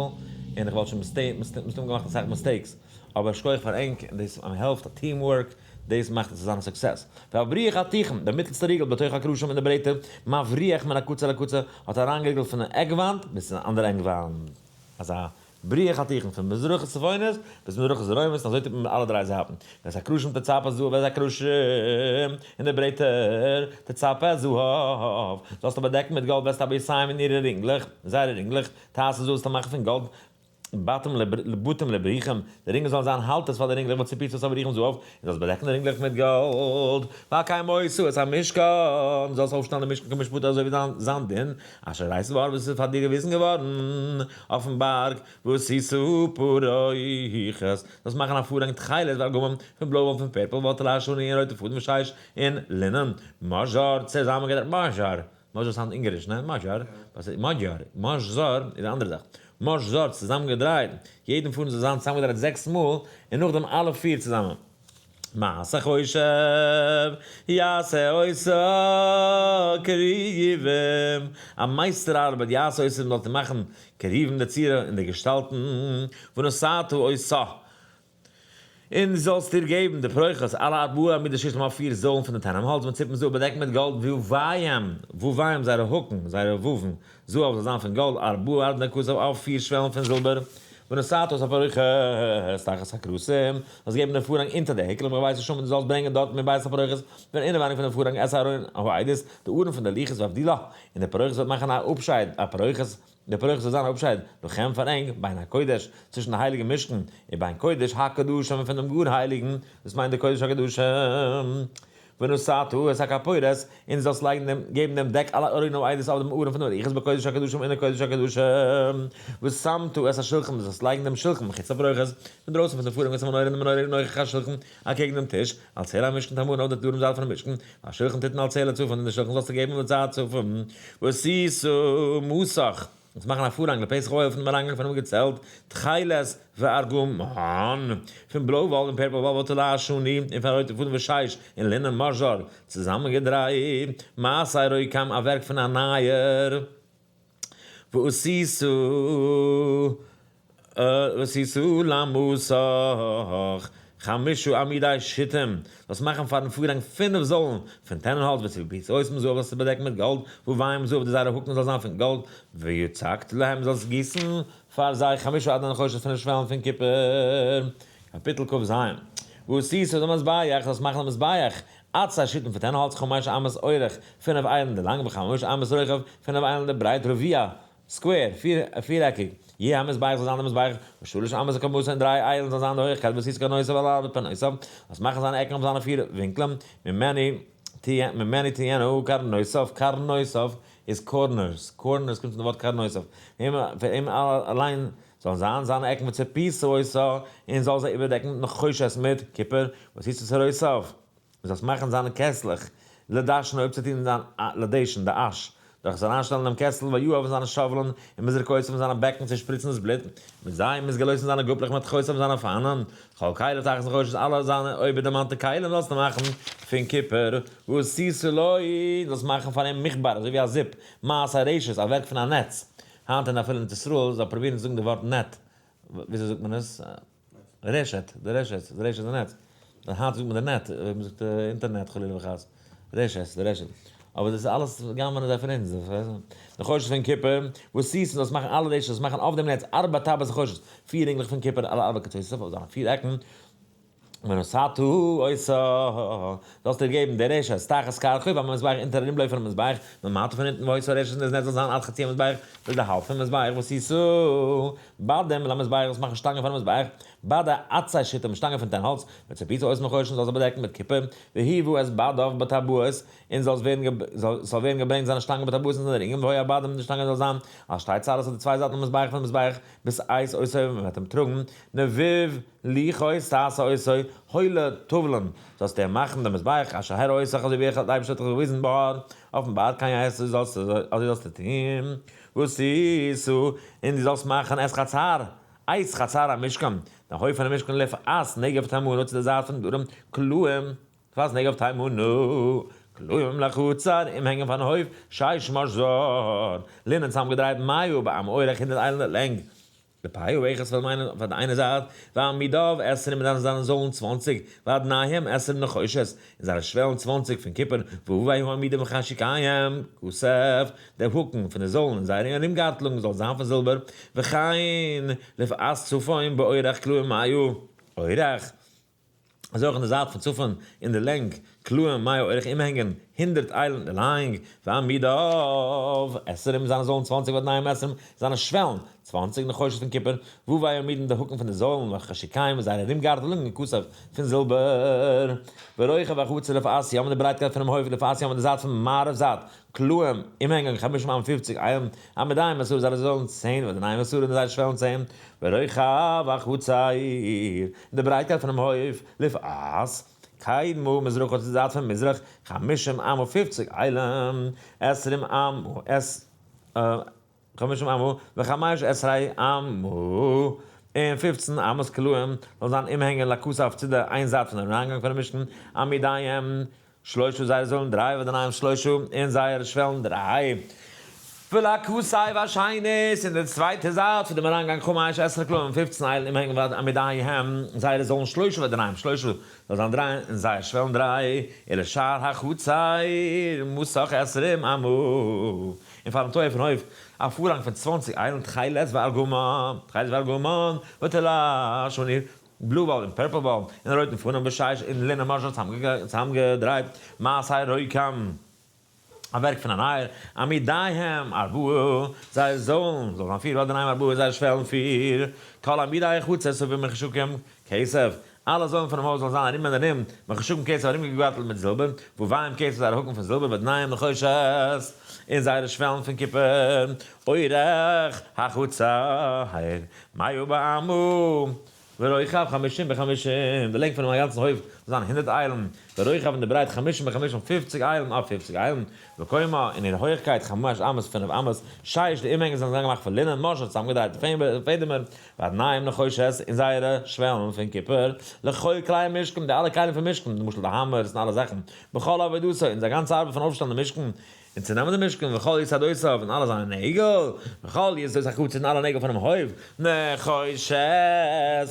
און איך וואלט שוין מסתם געמאכט אסאך mistakes, אבער שכוח פאר ענק, און דאס העלפט א team work, דאס מאכט עס צו זיין א success. והבריח התיכון, דער מיטלסטער ריגל בתוך הקרשים אין די ברעטער, מבריח מן הקצה לקצה, האט אריינגעריגלט פון אן עק וואנט ביז צו אן אנדערע עק וואנט. אזא בריח התיכון פון מזרח צפונית ביז מזרח דרומית, און אזוי טוט מען מיט אלע דריי זייטן. ואת הקרשים תצפה זהב ואת הקרשים און די ברעטער תצפה זהב, זאלסטו באדעקן מיט גאלד ואת טבעותיהם און אירע רינגלעך, זייערע רינגלעך, תעשה זאלסטו מאכן פון גאלד בתים לבריחים, די רינגען זאלן זיין האלטערס פאר די רינגלעך וציפית את הבריחים זהב, און זאלסט באדעקן די רינגלעך מיט גאלד, והקמת את המשכן, זאלסט אויפשטעלן די משכן כמשפטו אזוי ווי זיין דין, אשר הראיתי בהר וואס איז פאר דיר געוויזן געווארן אויפן בארג, ועשית פרוכת, זאלסט מאכן א פארהאנג תכלת וארגמן, פון בלוי וואל פון purple וואל תולעת שני און רויטע פאדעם ושש און לינען, משזר, צוזאמענגעדרייט, משזר, משזר sound אונגאריש, ניין? משזר, מאדזשאר, משזר איז א אנדערע זאך, משזר צוזאמגעדרייט, יעדן פארן זאל זיין צוזאמגעדרייט זעקס מאל, און נאכדעם אלע פיר צוזאמען. מעשה חושב יעשה אותה כרובים, א מייסטער ארבעט יעשה אותה זאלט איר מאכן כרובים די צורה און די געשטאלטן, ונתתה אותה, און זאלסט איר געבן די פרוכת על ארבעה עמודי שטים אויף פיר זוילן פון די טענעם האלץ מצופים זהב באדעקט מיט גאלד וויהם, וויהם זייערע האקן, זייערע וואוון, זהב זאל זיין פון גאלד, ארבעה אדני כסף אויף פיר שוועלן פון זילבער, ונתתה את הפרוכת תחת הקרסים, זאלסט געבן דעם פארהאנג אונטער די העקלעך מבית השמן, דו זאלסט ברענגען דארט מבית הפרוכת, פון אינעווייניג פון דעם פארהאנג את ארון העדות, די ארון פון די לוחות והבדילה, און די פרוכת וועט מאכן א אפשייד, א פרוכת, די פרוכת וועט זיין א אפשייד, לכם פאר ענק, בין הקודש, צווישן די הייליגע משכן, ובין קודש הקדשים און פון דעם גאר הייליגן, דאס מיינט די קודש הקדשים. ונתתה את הכפורת, און זאלסט לייגן דעם, געבן דעם דעק על ארון העדות אויף דעם ארון פון דעם לוחות בקודש הקדשים אין די קודש הקדשים. ושמת את השלחן, דו זאלסט לייגן דעם שלחן מחוץ לפרוכת, פון דרויסן פון די פארהאנג ואת המנורה און די מנורה נוכח השלחן, אקעגן דעם טיש, על צלע המשכן תמרן אויף די דרום זייט פונעם משכן, והשלחן תתן על צלע צפון, און די שלחן זאלסטו געבן אויף די זייט צפון. ועשית מסך. זאלסט מאכן א פארהאנג לפתח האוהל פון דעם אריינגאנג פונעם געצעלט, תכלת וארגמן, פון בלוי וואל און purple וואל ותולעת שני, און פון רויטע פאדעם ושש, און לינען משזר, צוזאמענגעדרייט, מעשה רוקם, א ווערק פון א נייער. ועשית ועשית למסך חמשה עמודי שיטים, זאלסט מאכן פארן פארהאנג פינף זוילן פון טענענהאלץ וצפית אותם זהב זאלסטו באדעקן מיט גאלד, וויהם זהב די זייערע האקן זאל זיין פון גאלד, ויצקת להם זאלסט גיסן פאר זיי חמשה אדני נחושת פינף שוועלן פון קופער. קאפיטל כ"ז. ועשית למזבח, זאלסט מאכן א מזבח, עצי שיטים פון טענענהאלץ חמש אמות אורך, פינף איילן די לאנג וחמש אמות רוחב, פינף איילן די ברייט רבוע, square, פירעקיג, יהא המזבח זאל זיין די מזבח, ושלש אמות קומתו און דריי איילן זאל זיין די הויכקייט ועשית קרנותיו על ארבע פנותיו, זאלסט מאכן זיינע עקן אויף זיינע פיר ווינקלען, ממנו תהיינה קרנותיו, קרנותיו איז corners, corners קומט פון די ווארט קרנותיו, פון אים אליין זאלן זיין זיינע עקן וצפית אותה, און זאל זיי איבערדעקן מיט נחושת מיט קופער, ועשית צורותיו. דו זאלסט מאכן זיינע קעסלעך לדשן אויפצוטון זיין לדשן די אש, דורך עס אריינשטעלן אינעם קעסל, ויהיו אויף זיינע שאוולען ומזרקותיו און זיינע בעקן צו שפריצן דאס בלוט, מיט זיי ומזגלותיו זיינע גאפלעך ומטחותיו און זיינע פאנען, כל כליו תחת נחושת אלע זיינע אויבערדערמאנטע כלים זאלסטו מאכן פון קופער, ועשית לו, זאלסט מאכן פאר אים מכבר אזוי ווי א זיפ, מעשה רשת, א ווערק פון א נעץ, היינט אין אפילו אין ארץ ישראל זיי פרובירן צו זאגן די ווארט net, וויאזוי זאגט מען עס? רשת, די רשת, די רשת איז די נעץ. היינט זאגט מען די net, אויב מען זאגט אינטערנעט חלילה וחס. רשת, די רשת. אבער דאס איז אלעס גנב'ענען זיי פון אונז. נחושת פון קופער, ועשית זאלסט מאכן אלע רשת, זאלסט מאכן אויף דעם נעץ ארבע טבעות נחושת, פיר רינגלעך פון קופער על ארבע קצותיו, אויף זיינע פיר עקן, ונתתה אותה, זאלסט איר געבן די רשת, תחת כרכוב המזבח אונטער ארומלויף פונעם מזבח, ממטה פון אונטן והיתה הרשת און דאס נעץ זאל זיין עד חצי המזבח, ביז די האלב פון מזבח, ועשית בדים למזבח זאלסט מאכן שטאנגען פארן מזבח, בדי עצי שיטים שטאנגען פון טענהאלץ, וצפית אותם נחושת זאלסט זיי באדעקן מיט קופער, והובאו את בדיו בטבעות, און זאלסט ווערן זאל ווערן געברענגט זיינע שטאנגען בטבעות אין זיינע רינגען, והיו הבדים די שטאנגען זאל זיין על שתי צלעות אויף די צוויי זייטן המזבח פונעם מזבח, בשאת אותו מען וועט אים טראגן, נבוב לוחות תעשה אותו, הוילע טאוולען זאלסטו אים מאכן דעם מזבח, אשר הראיתך אזוי ווי איך האט דער אייבערשטער האט דיך געוויזן בהר, אויפן בארג כן יעשה זאלסטו אזוי זאלסטו טון, ועשית, און דו זאלסט מאכן את חצר, את חצר המשכן, דעם הויף פונעם משכן לפאת נגב תימנה צו דער זייט פון דרום, קלעים, לפאת נגב תימנה, קלעים לחצר, אומהענגען פארן הויף, שש משזר, לינען צוזאמגעדרייט מאה באמה אורך הונדערט איילן די לענג, לפאה אחת פאר מיינע פאר די איינע זייט, ועמודיו עשרים און זיינע זוילן 20, ואדניהם עשרים נחושת, און זיינע שוועלן 20 פון קופער, וויי העמודים וחשוקיהם כסף, דער האקן פון די זוילן און זייערע ארומגארטלונג זאל זיין פון זילבער, וכן לפאת צפון באורך קלעים מאה אורך. אזוי אויך אין די זייט פון צפון אין די לענג, קלעים מאה אורך אומהענגען 100 איילן די לאנג, ועמודיו עשרים זיינע זוילן 20 ואדניהם עשרים זיינע שוועלן 20 נחושת פון קופער, וויי העמודים די האקן פון די זוילן וחשוקיהם און זייערע ארומגארטלונגען כסף פון זילבער, ורוחב החצר לפאת ים די ברייטקייט פונעם הויף לפאת ים אין די זייט פון מערב זייט, קלעים אומהענגען חמשים אמה 50 איילן, עמודיהם עשרה זייערע זוילן 10 ואדניהם עשרה און זייערע שוועלן 10, ורוחב החצר די ברייטקייט פונעם הויף לפאת קדמה מזרחה צו די זייט פון מזרח חמשים אמה 50 איילן, עשרים אמה עס חמשים אמה וחמש עשרה אמה און 15 אמות קלעים זאל זיין אומהענגען לכתף צו די איין זייט פון דעם אריינגאנג פונעם משכן, עמודיהם שלשה זייערע זוילן דריי ואדניהם שלשה און זייערע שוועלן דריי. ולכתף השנית אין די צווייטע זייט פון דעם אריינגאנג חמש עשרה קלעים 15 איילן אומהענגען ועמודיהם זייערע זוילן שלשה ואדניהם שלשה זאל זיין דריי און זייער שוועלן דריי, ולשער החצר מסך עשרים אמה, און פארן טויער פון הויף א פארהאנג פון 20 איילן תכלת וארגמן, תכלת וארגמן, ותולעת שני, blue וואל און purple וואל, און רויטן פאנען ושש און לינען משזר צוזאמגעדרייט, מעשה רוקם, א ווערק פון א נייער, עמודיהם ארבעה, זייער זוילן זאל זיין פיר, ואדניהם ארבעה, זייער שוועלן פיר, כל עמודי החצר סביב מחשוקים כסף, אלע זוילן פונעם הויז זאלן זיין ארום און ארום, מחשוקים כסף ארומגעגארטלט מיט זילבער, וויהם כסף זייערע האקן פון זילבער, ואדניהם נחושת, און זייערע שוועלן פון קופער, אורך החצר, מאה באמה, ורוחב חמשים בחמשים, די לענג פונעם גאנצן הויף זאל זיין 100 איילן, ורוחב און די ברייט חמשים בחמשים 50 איילן אויף 50 איילן, וקומה און איר הויכקייט חמש אמות פינף אמות, שש די אומהענגען זאלן זיין געמאכט פון לינען, משזר צוזאמגעדרייט פעדעמער, ואדניהם נחושת און זייערע שוועלן פון קופער, לכל כלי המשכן, די אלע כלים פון משכן, למשל די האמערס און אלע זאכן, בכל עבודתו, און זיין גאנצע ארבעט פון אויפשטעלן די משכן. און צו נעמען די משכן, וכל יסודותיו, און אלע זיינע נעגל, וכל יסודות החצר, און אלע נעגל פונעם הויף, נחושת,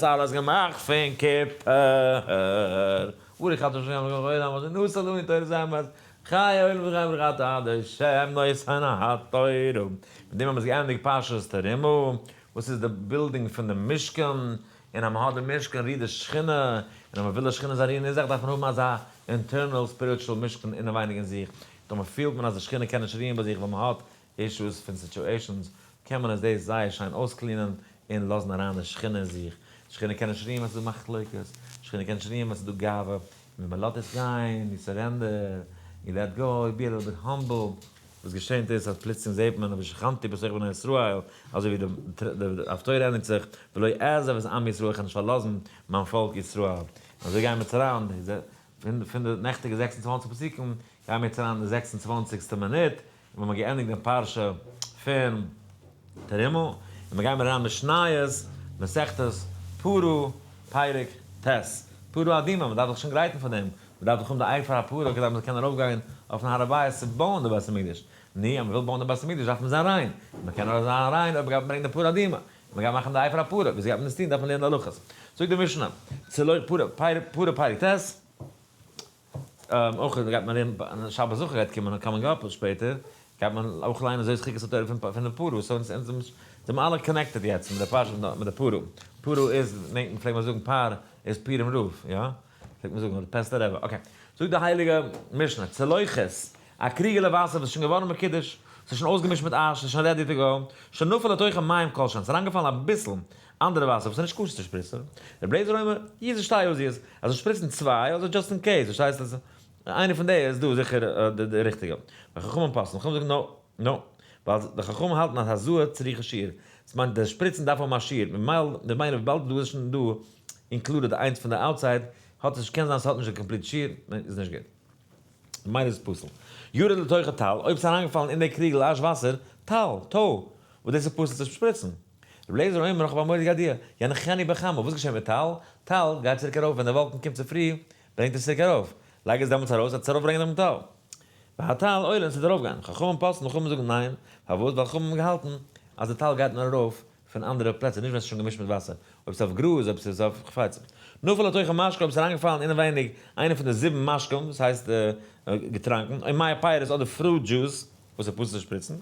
אלעס געמאכט פון קופער. ברוך אתה ה' אלוקינו מלך העולם אשר נתן לנו תורת אמת, חי העולם וחי ברוך אתה ה' נותן התורה. מיט דעם האבן מיר געענדיגט פרשת תרומה, וואס איז די building פון די משכן, און אז מען האט די משכן רוהט די שכינה, און אז מען וויל די שכינה זאל רוען אין זיך דארף מען האבן אזא internal spiritual משכן אינעווייניג אין זיך, טאמער פילט מען אז די שכינה קען נישט רוען ביי זיך ווייל מען האט issues פון situations, קען מען עס דאס זייער שיין אויסקלינען און לאזן אריין די שכינה אין זיך. די שכינה קען נישט רוען ווען ס'איז דא מחלוקת, די שכינה קען נישט רוען ווען ס'איז דא גאווה, און ווען מען לאזט עס גיין, you surrender, you let go, you be a little bit humble, וואס געשענט איז אז פלוצלינג זעט מען ושכנתי בתוך בני ישראל, אזוי ווי די הפטורה ענדיגט זיך, ולא אעזוב את עמי ישראל, איך וועל נישט פארלאזן מיין פאלק ישראל. און אזוי גייען מיר צו אריין, פון די נעכטיגע 26 פסוקים גייען מיר יעצט אריין אין די 26'סטע מינוט, און מיר האבן געענדיגט דעם פרשה פון תרומה, און מיר גייען אריין משניות, מסכת פרה, פרק ט', פרה אדומה, מען דארף זיך שוין גרייטן פאר דעם, מען דארף דאך האבן די אפר הפרה כדי מען זאל קענען ארויפגיין אויפן הר הבית צו בויען די בית המקדש, נו, אז מען וויל בויען די בית המקדש דארף מען זיין ריין, מען קען נאר זיין ריין אויב מען גייט ברענגען די פרה אדומה, מען גייט מאכן די אפר הפרה, וויאזוי גייט מען עס טון דארף מען לערנען די הלכות. זאגט די משנה, צלוח פרה, פרה פרק ט', אויך גייט מען לערנען שבת זכור גייט קומען coming up שפעטער, גייט מען אויך ליינען זאת חוקת התורה פון די פרה, so אונז זעמער אלע connected יעצט מיט די פרשה מיט די פרה, פרה איז, פלעגט מען זאגן פר איז פורים רב, יא? פלעגט מען זאגן, אדער פעסטער רבי, okay. זאגט די הייליגע משנה, צלוחית, א קריגעלע וואסער וואס איז שוין געווארן מקודש, ס'איז שוין אויסגעמישט מיט אש, ס'איז שוין ready to go, שנפל לתוכה מים כלשהן, ס'איז אריינגעפאלן אביסל אנדערע וואסער וואס איז נישט כשר צו שפריצן, רבי אליעזר אומר, יזה שתי עזיות, אז זיי שפריצן צוויי, אדער just in case, פארשטייסט אז איינע פון די איז דא זיכער די ריכטיגע. וחכמים פוסלין, חכמים זאגן no, no, ווייל די חכמים האלטן אז הזאה צריכה שיעור, דאס מיינט די שפריצן דארף האבן א שיעור, ממילא וויבאלד דא איז שוין דא included איינס פון די outside, האט עס נישט, קען זיין ס'האט נישט די complete שיעור, איז נישט גוט. ממילא איז עס פסול. ירד לתוכה טל, אויב ס'איז אריינגעפאלן אין די קריגל אש וואסער, טל, טוי, וואס דאס איז פסול צו שפריצן. רבי אליעזר אומר נאך א מורא'דיגע idea, יניחנו בחמה, וואס געשעט מיט טל? טל גייט צוריק ארויף ווען די וואלקן קומט צופרי, ברענגט עס צוריק ארויף, לייג עס דעמאלטס ארויס, וועט עס ארויפברענגען דעם טל. והטל עולה און ס'וועט ארויפגיין. חכמים פסל'ן, חכמים זאגן ניין, פארוואס? ווייל חכמים האבן געהאלטן אז די טל גייט נאר ארויף פון אנדערע פלעצער, נישט ווען ס'איז שוין געמישט מיט וואסער, אויב ס'איז אויף גראז, אויב ס'איז אויף כ'ווייס. נפל לתוכה משקה, אויב ס'איז אריינגעפאלן אינעווייניג איינע פון די זיבן משקים, דאס הייסט געטראנקען, או מי הפירות אדער fruit juice, וואס איז פסול צו שפריצן,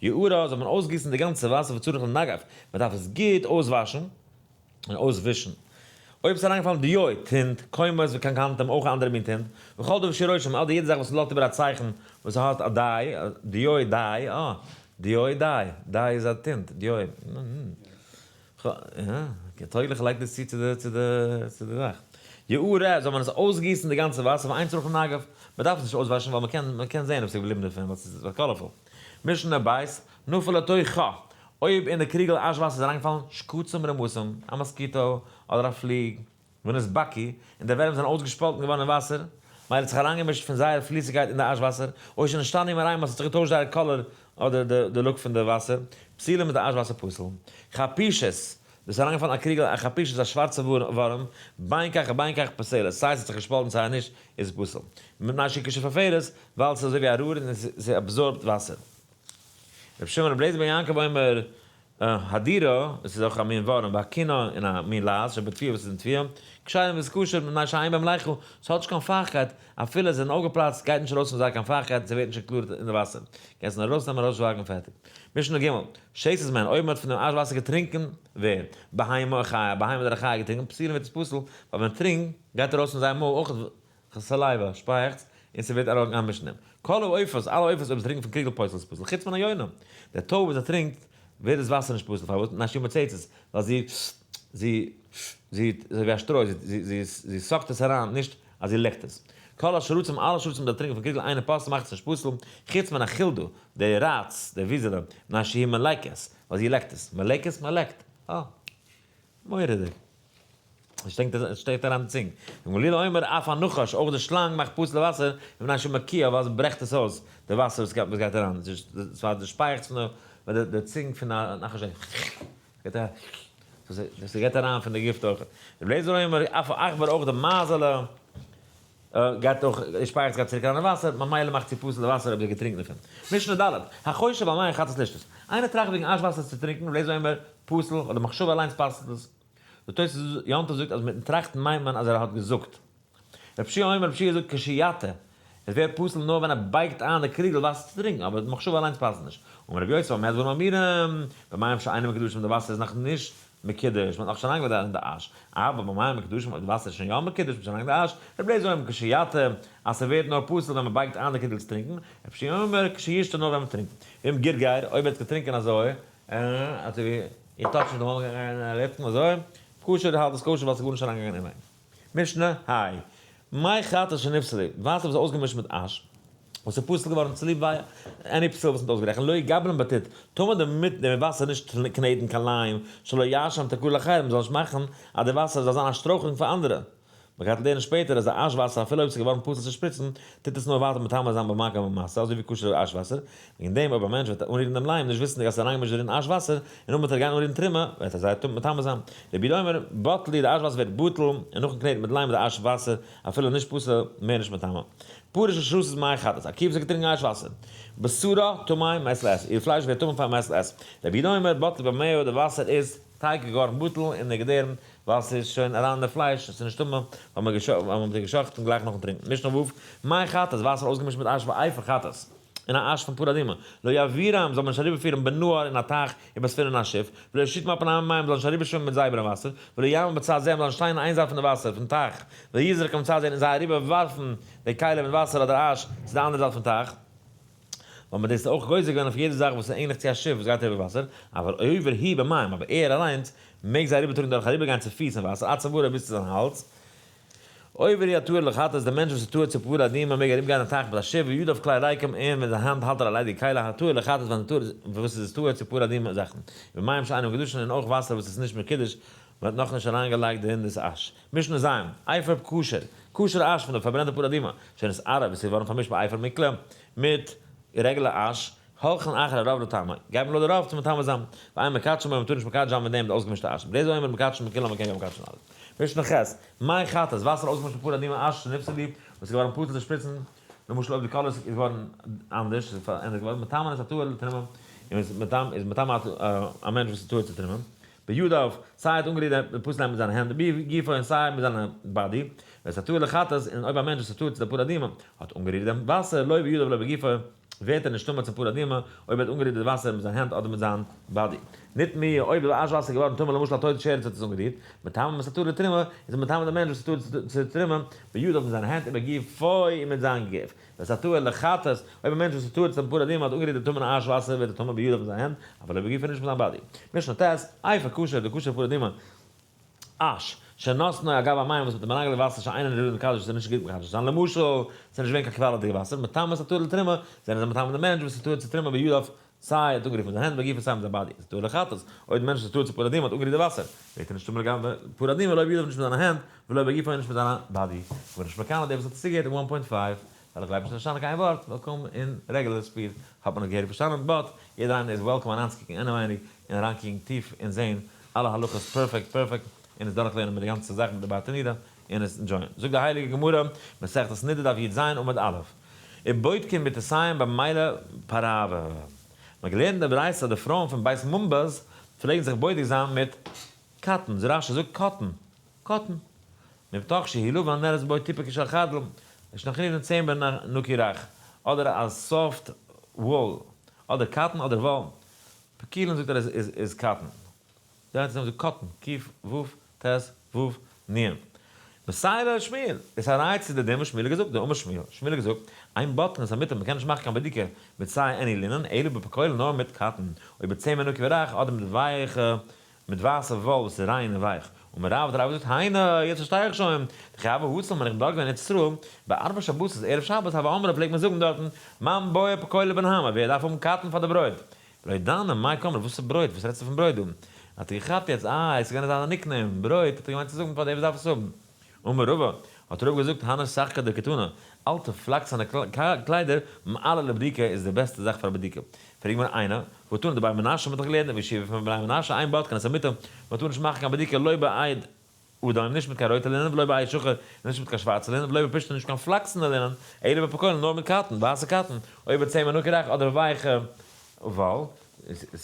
יערה, זאל מען אויסגיסן די גאנצע וואסער וצריך לנגב, מען דארף עס גוט אויסוואשן און אויסווישן. אויב עס איז אריינגעפאלן דיו, טינט, קומץ וקנקנתום, אויך א אנדערע מין טינט, וכל דבר שהוא רושם, אדער יעדע זאך וואס לאזט איבער א צייכן וואס האט א dye, דיו dye, אה, דיו dye, dye איז א טינט, דיו, טויגליך לייגט עס צו צו די זאך. יערה, זאל מען עס אויסגיסן די גאנצע וואסער ואין צריך לנגב, מען דארף עס נישט אויסוואשן ווייל מען קען זען אויב עס איז געבליבן דערפון ווייל עס איז colorful. משנה בית, נפל לתוכה, אויב אין די קריגל אש וואסער איז אריינגעפאלן שקצים רמסים, א mosquito אדער א פליג, ונתבקעו, און די ווערים זענען אויסגעשפאלטן געווארן אין וואסער, מילא האט זיך אריינגעמישט פון זייער פליסיגקייט אין די אש וואסער, או שנשתנו מראיהם אז ס'האט זיך געטוישט זייער color אדער די look פון די וואסער, פסולים איז די אש וואסער פסול. כפישת, דאס איז אריינגעפאלן א קריגל, א כפישת איז א שווארצע ווארעם, בין כך ובין כך פסולת, סיי ס'האט זיך געשפאלטן סיי נישט, איז עס פסול. מפני שהיא כשפופרת, ווייל ס'איז אזוי ווי א רער און ס'אבזארבט וואסער. רבי שמעון רבי אליעזר בן יעקב אומר, הדירה, עס איז אויך א מין ווארעם, והכינה און א מין לייז, שבתבואה וואס איז אין תבואה, כשרים איז כשר, מפני שאין בהם ליחה, ס'האט נישט קיין פייכקייט, אפילו עס זענען אויפגעפלאצט גייט נישט ארויס פון זיי קיין פייכקייט און ס'ווערט נישט included אין די וואסער, קענסט נאר ארויסנעמען ארויסוואגן און פערטיג. משנה ג', שתת מהן, אויב מ'האט פון דעם אש וואסער געטרינקען, ווער? בהמה או חיה, א בהמה אדער א חיה געטרינקען, פסולים ווערט עס פסול, ווייל ווען מ'טרינקט, גייט ארויס פון זייער מויל אויך saliva, שפייעכץ, און ס'ווערט אריינגעמישט אין דעם. כל העופות, אלע עופות אויב זיי טרינקען פון קריגל פוסל איז פסול, חוץ מן היונה. דער טויב וואס ער טרינקט, ווערט דאס וואסער נישט פסול, פארוואס? מפני שהיא מוצצת, ווייל זי, זי, זי, אזוי ווי א שטרוי, זי, זי, זי suck ט עס אריין, נישט אז זי לעקט עס. כל השרצים, אלע שרצים וואס טרינקען פון קריגל אינו פוסל מאכט עס נישט פסול, חוץ מן החולדה, די ראץ, די וויזעלע, מפני שהיא מלקקת, ווייל זי לעקט עס. מלקקת? מ'לעקט. אה. מורא'דיג. עס שטעקט עס שטעקט אריין די צונג. גמליאל אומר אף הנחש, אויך די שלאנג מאכט פסול'ע וואסער, מפני שמקיאה, ווייל עס ברעכט עס אויס, די וואסער וואס גייט וואס גייט אריין. עס איז די שפייעכץ פון די ווען די צונג פון א נחש גייט גייט אריין, ס'גייט אריין פון די גיפט אויך. רבי אליעזר אומר אף העכבר אויך די מייזעלע. גייט אויך, די שפייעכץ גייט צוריק אריין אין וואסער, ממילא מאכט זי פסול די וואסער אויב זי האט געטרינקן דערפון. משנה ד', החושב על מי חטאת לשתות. איינער טראכט וועגן אש וואסער צו טרינקן, ר' אליעזר אומר, פסול, ווייל די מחשבה אליינס פסל'ט עס. די תוס' יום טוב זאגט אז מיטן טראכטן מיינט מען אז ער האט געזאגט. רב שיע אומר, רב שיע זאגט כשיטה, עס ווערט פסול נאר ווען ער בייגט איין די קריגל וואסער צו טרינקן, אבער די מחשבה אליינס פסל'ט נישט. אמר רבי יוסף, במה דברים אמורים, במים שאינם מקודשים די וואסער איז נאך נישט מקודש, מען האט נאך נישט אריינגעלייגט אין די אש, אבל במים מקודשים אויב די וואסער איז שוין יא מקודש, מען האט שוין אריינגעלייגט די אש, רבי אליעזר אומר כשיטה, אז ס'ווערט נאר פסול ווען מען בייגט איין די קריגל צו טרינקן, רב שיע אומר כשישתה נאר ווען מען טרינקט. ואם גרגר, אויב ער האט געטרינקען אזוי, אזוי ווי איך touch נישט די מויל ליפן אזוי, כשר האלט עס כשר ווייל ס'איז גארנישט אריינגעגאנגען אין אים. משנה ה. מי חטאת שנפסלו, וואסער וואס איז אויסגעמישט מיט אש, וואס איז פסול געווארן צוליב any פסול וואס מ'האט אויסגערעכנט, לא יגבנם בטיט, טאר מען דערמיט דעם וואסער נישט קנעטן קיין ליים, שלא יעשם תקלה לאחרים, מ'זאל נישט מאכן אז די וואסער זאל זיין א שטרויכלונג פאר אנדערע. מ'גייט לערנען שפעטער אז די אש וואסער אפילו אויב ס'איז געווארן פסול צו שפריצן, טוט עס נאר ווייטער מטמא זיין במגע ובמשא, אזוי ווי כשר'ע אש וואסער, וועגן דעם אויב א מענטש וועט אנרירן דעם ליים נישט וויסנדיג אז ס'איז אריינגעמישט דערין אש וואסער, און נאכדעם וועט ער גיין אנרירן תרומה, וועט ער זיי מטמא זיין. רבי יהודה אומר, בטלו, די אש וואסער ווערט בטל, און נאכן קנעטן מיט ליים איז די אש וואסער אפילו נישט פסול מער נישט מטמא. פרה ששתתה מי חטאת, א קו וואס האט געטרינקען אש וואסער. בשרה טמא מעת לעת, איר פלייש ווערט טמא פאר מעת לעת. רבי יהודה אומר, בטלו במעיו, די וואסער איז תיכף געווארן בטל אין די געדערים, ווייל ס'איז שוין אריין אין די פלייש, ס'איז נישט טמא, ווייל מ'האט איר געשחט'ן גלייך נאכן טרינקן. משנה ו', מי חטאת, וואסער אויסגעמישט מיט אש ואפר חטאת, און א אש פון פרה אדומה, לא יעבירם, זאל מען נישט אריבערפירן בנהר אין א טייך ובספינה אין א שיף, ולא ישיטם על פני המים, מ'זאל נישט אריבערשווימען מיט זיי איבערן וואסער, ולא יעמוד בצד זה, מ'זאל נישט שטיין אין איין זייט פון די וואסער, פון טייך, ולא יזרקם מצד זה, און זיי אריבערווארפן די כלים מיט וואסער אדער אש צו די אנדערע זייט פון טייך. ווייל מען דאס איז אויך גוזר געווען אויף יעדע זאך וואס איז ענליך צו א שיף וואס גייט איבער וואסער, אבל עובר הוא במים, אבער ער אליינס מעג זיי אריבערטראגן דורך אריבערגיין צו פיס אין וואסער עד צווארו ביז צו זיין האלז. עובר הוא הטהור לחטאת, דער מענטש וואס איז טהור צו פרה אדומה מעג ארומגיין אין טייך מיט א שיף, וידיו כלי ריקם, און מיט זיין האנט האלט ער א ליידיגע כלי, הטהור לחטאת ווען טהור וואס איז טהור צו פרה אדומה זאכן, ובמים שאינם מקודשין און אויך וואסער וואס איז נישט מקודש, מען האט נאכנישט אריינגעלייגט דערין דאס אש. משנה ז', אפר כשר, כשר'ע אש פון די פארברענטע פרה אדומה, שנתערב, וואס איז געווארן פארמישט באפר מקלה, מיט רעגולער אש, הולכין אחר הרוב לטמא, גייט מען לויט די רוב צו מטמא זיין, ואין מקדשין בו, מען טאר נישט מקדש זיין מיט דעם די אויסגעמישטע אש, רבי אליעזר אומר מקדשין בכולם, מען קען יא מקדש זיין אלעס. משנה ח', מי חטאת, וואסער אויסגעמישט מיט פרה אדומה אש שנפסלו, וואס איז געווארן פסול צו שפריצן, למשל אויב די color איז געווארן אנדערש, איז פארענדערט געווארן, מטמאין את הטהור לתרומה, און איז מטמא א מענטש וואס איז טהור צו תרומה. בידיו, סיי ער האט אנגערירט די פסול'ע מיט זיינע הענט, ובגופו און סיי מיט זיינע body, ואת הטהור לחטאת, און אויב א מענטש וואס איז טהור צו די פרה אדומה, האט אנגערירט דעם וואסער, לא בידיו ולא בגופו, ווערט ער נישט טמא צום פרה אדומה, אויב ער האט אנגערירט די וואסער מיט זיין הענט אדער מיט זיין body. נטמאו, אויב די אש וואסער איז געווארן טמא למשל א טויטע שרץ האט עס אנגערירט, מטמאין את הטהור לתרומה, איז ער מטמא דעם מענטש וואס איז טהור צו תרומה, בידיו מיט זיינע הענט ובגופו און מיט זיין גוף. ואת הטהור לחטאת, אויב א מענטש וואס איז טהור צום פרה אדומה האט אנגערירט די טמא'נע אש וואסער ווערט ער טמא בידיו מיט זיין הענט, אבל לא בגופו נישט מיט זיין body. משנה ט', אפר כשר, די כשר'ע פרה אדומה אש, שנתנו על גבי המים וואס מ'האט אים אריינגעלייגט וואסער שאינן ראויין לקדש וואס איז נישט גוט מקדש זיין, למשל, ס'איז נישט געווען קיין קוואלעדיגע וואסער, מטמא את הטהור לתרומה, זענען זיי מטמא די מענטש וואס איז טהור צו תרומה בידיו סיי האט אנגערירט מיט זיין הענט בגופו סיי מיט זיין body, את הטהור לחטאת, אויב די מענטש וואס איז טהור צו פרה אדומה האט אנגערירט די וואסער, ווערט ער נישט טמא לגבי פרה אדומה לא בידיו נישט מיט זיינע הענט, ולא בגופו נישט מיט זיינע body. כ'בין נישט מקנא דער וואס האט עס צוגעהערט אין 1.5, ווייל איך גלייב נישט אז פארשטאנען קיין ווארט, welcome אין רעגולער speed האט מען עס געהעריג פארשטאנען, but יעדער איינער איז welcome אריינצוקוקן אינעווייניג און אריינקוקן טיף און זעהן אלע הלכות פערפעקט פערפעקט און עס דורכלערנען מיט די גאנצע זאך מיט די ברטנורא און עס enjoy ען. זאגט די הייליגע גמרא, מסכת נדה דף י"ז עמוד א', ובודקין מטותיהן במילי פרווה. מען האט געלערנט אין די ברייתא אז די פרויען פון בית מונבז פלעגן זיך בודק זיין מיט cotton, ז רש"י זאגט cotton, cotton, מתוך שהוא לבן נראית בו טיפה כשל חרדל, שנכנין צמר נקי רך, אדער א soft wool, אדער cotton אדער וואל, פקילין זאגט ער איז cotton. די איינציגסטע וואס זאגט cotton, ק ו ט ו נ. מסייע ליה לשמואל, איז א ראיה צו די דין וואס שמואל האט געזאגט, דאמר שמואל, שמואל האט געזאגט, אין בודקין את המיטה, מ'קען נישט מאכן קיין בדיקה מיט סיי any linen, אלא בפקולין נאר מיט cotton, או בצמר נקי ורך, אדער מיט ווייכע, מיט ווייסע וואל וואס איז ריין און ווייך. אמר רב, האט רב געזאגט, היינו, יעצט פארשטיי איך שוין, דכי הוה הצל ווען איך בין דארט געווען אין ארץ ישראל, בערבי שבתות, ערב שבת, הוה אמרי פלעגט מען זאגן דארטן, מאן בעי פקולא בנהמא, ווער דארף האבן cotton פאר די ברויט? לא ידענא מאי קאמרת, וואס איז ברויט? וואס רעדסטו פון ברויט דא? האט ער געכאפט יעצט, אה, עס איז געווען אזא nickname, ברויט, האט ער געמיינט צו זאגן פאר דער וואס דארף עס האבן. אמר רבא, האט רבא געזאגט, הני סככי דכותנא, אלטע פלאקסענע קליידער, מעלי לבדיקה איז די בעסטע זאך פאר א בדיקה. פרעגט מען איינער, והא תנא דבי מנשה, מען האט דאך געלערנט אין ישיבה פון בני מנשה, אין בודקין את המיטה, מען טאר נישט מאכן קיין בדיקה לא באד. אדום, נישט מיט קיין רויטע לינען, ולא בעי שחור, נישט מיט קיין שווארצע לינען, ולא בפשתן, נישט קיין פלאקסענע לינען, אלא בפקולין, נאר מיט cotton, ווייסע cotton, או בצמר נקי רך, אדער ווייכע וואל.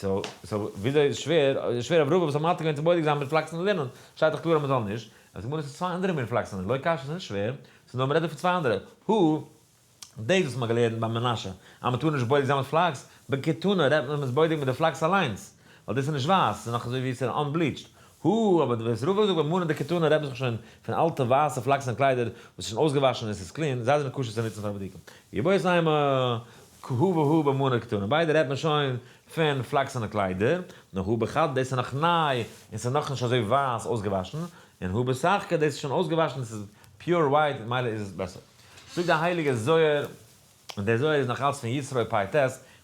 So, וויאזוי איז שווער, איז שווער אויף רבא וואס האט מתיר געווען צו בודק זיין מיט פלאקסענע לינען, שטייט דאך קלאר אז מען זאל נישט. אז די גמרא איז צוויי אנדערע מין פלאקסענע, לא קשיא איז נישט שווער, ס'איז נאר מ'רעדט דא פון צוויי אנדערע. הא, דאס וואס מ'האט געלערנט ביי מנשה, אז מ'טאר נישט בודק זיין מיט פלאקס, בקיתונא רעדט מען מ'איז בודק מיט די פלאקס אליינס, ווייל דאס איז נישט ווייס, ס'איז נאך אזוי ווי ס'איז unbleached. הא, אבער וואס רבא זאגט במנא דקיתונא רעדט מען זיך שוין פון אלטע ווייסע פלאקסענע קליידער וואס איז שוין אויסגעוואשן און ס'איז clean, זיי זענען כשר צו נוצן פאר בדיקה. ואיבעית אימא, הא והא במנא דקיתונא, ביידע רעדט מען שוין פון פלאקסענע קליידער, נאר הא בחד דאס איז נאך ניי און ס'איז נאכנישט אזוי ווייס אויסגעוואשן, און הא בסחקא דאס איז שוין אויסגעוואשן און ס'איז pure white ממילא איז עס בעסער. זאגט דער הייליגער זוהר, און דער זוהר איז נאך אלץ פון יתרו פ ט,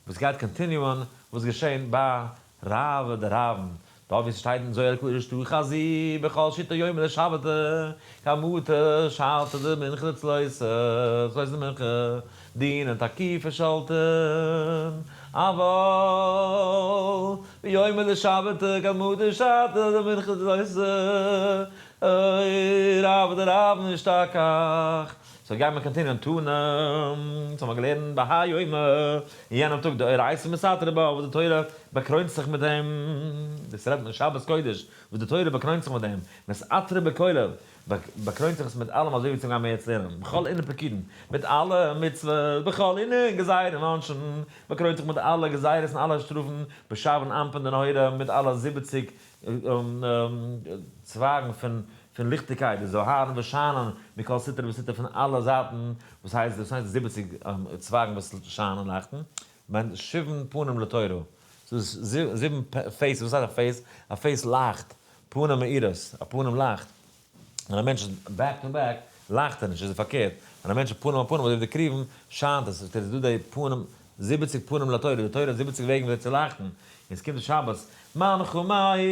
וואס גייט continue ען וואס געשען ביי רעוא דרעוין, דארט ווי ס'שטייט אין זוהר הקדוש תא חזי בכל שיתא יומא דשבתא כמתא שעתא דמנחה דצלותא צלותא דמנחה דינן תקיפא שלטין אבל ביומא דשבתא כמתא שעתא דמנחה דצלותא רעוא דרעוין אשתכח. So גיימער continue ען תנא, אונז האמער געלערנט בהאי יומא, אין יענעם טאג דאורייתא מתעטרא בה, וואס די תורה באקרוינט זיך מיט דעם, דאס רעדט מען שבת קודש, וואס די תורה באקרוינט זיך מיט דעם, מתעטרא בכולא, באקרוינט זיך עס מיט אלעם אזוי ווי צום גיימער יעצט לערנען, בכל אינון פקודין, מיט אלע מצוות, בכל אינון גזירין ועונשין, באקרוינט זיך מיט אלע גזירות און אלע שטראפן, בשבעין אנפין דנהורא, מיט אלע 70 צווייגן פון ליכטיגקייט, דזוהרין וואס שיינען מכל סטרא וסטרא פון אלע זייטן, וואס הייסט דאס הייסט 70 צווייגן וואס שיינען לייכטן, מיינט שבעים פנים לתורה, ס'איז זיבן faces, וואס הייסט א face? א face לייכט, פנים מאירות, א פנים לייכט, ווען א מענטש איז back to back לייכט ער נישט, איז ער פארקערט, ווען א מענטש איז פנים אל פנים אזוי ווי די כרובים שיינט עס, איז דא די פנים 70 פנים לתורה, די תורה האט 70 וועגן וויאזוי צו לייכטן, און עס קומט די שבת, מאן חמאי,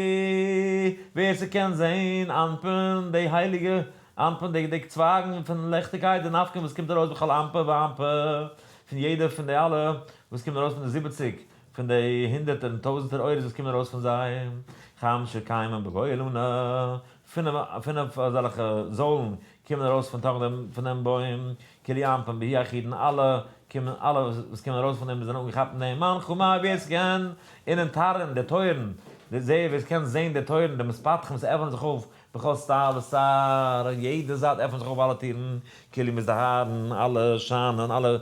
ווער ס'קען זעהן אנפין די הייליגע אנפין די די צווייגן פון ליכטיגקייט דנפקין וואס קומט ארויס בכל אנפא ואנפא, פון יעדע פון די אלע וואס קומט ארויס פון די 70 פון די הונדערטער און טויזנטער אורות וואס קומען ארויס פון זיי, חמשא קיימין בגולנא, פינף אזעלכע זוילן קומען ארויס פון תוך דעם פון דעם בוים, כולהו אנפין בהו אחידן, אלע קומען, אלע וואס קומען ארויס פון דעם זענען אנגעכאפט אין דעם, מאן חמאי ווער עס קען, אינון תרעין די טויערן, די זע ווער עס קען זען די טויערן, דמתפתחין וואס עפענען זיך אויף, בכל סטר וסטר, אין יעדע זייט עפענען זיך אויף אלע טירן, כולהו מזדהרין, אלע שיינען, אלע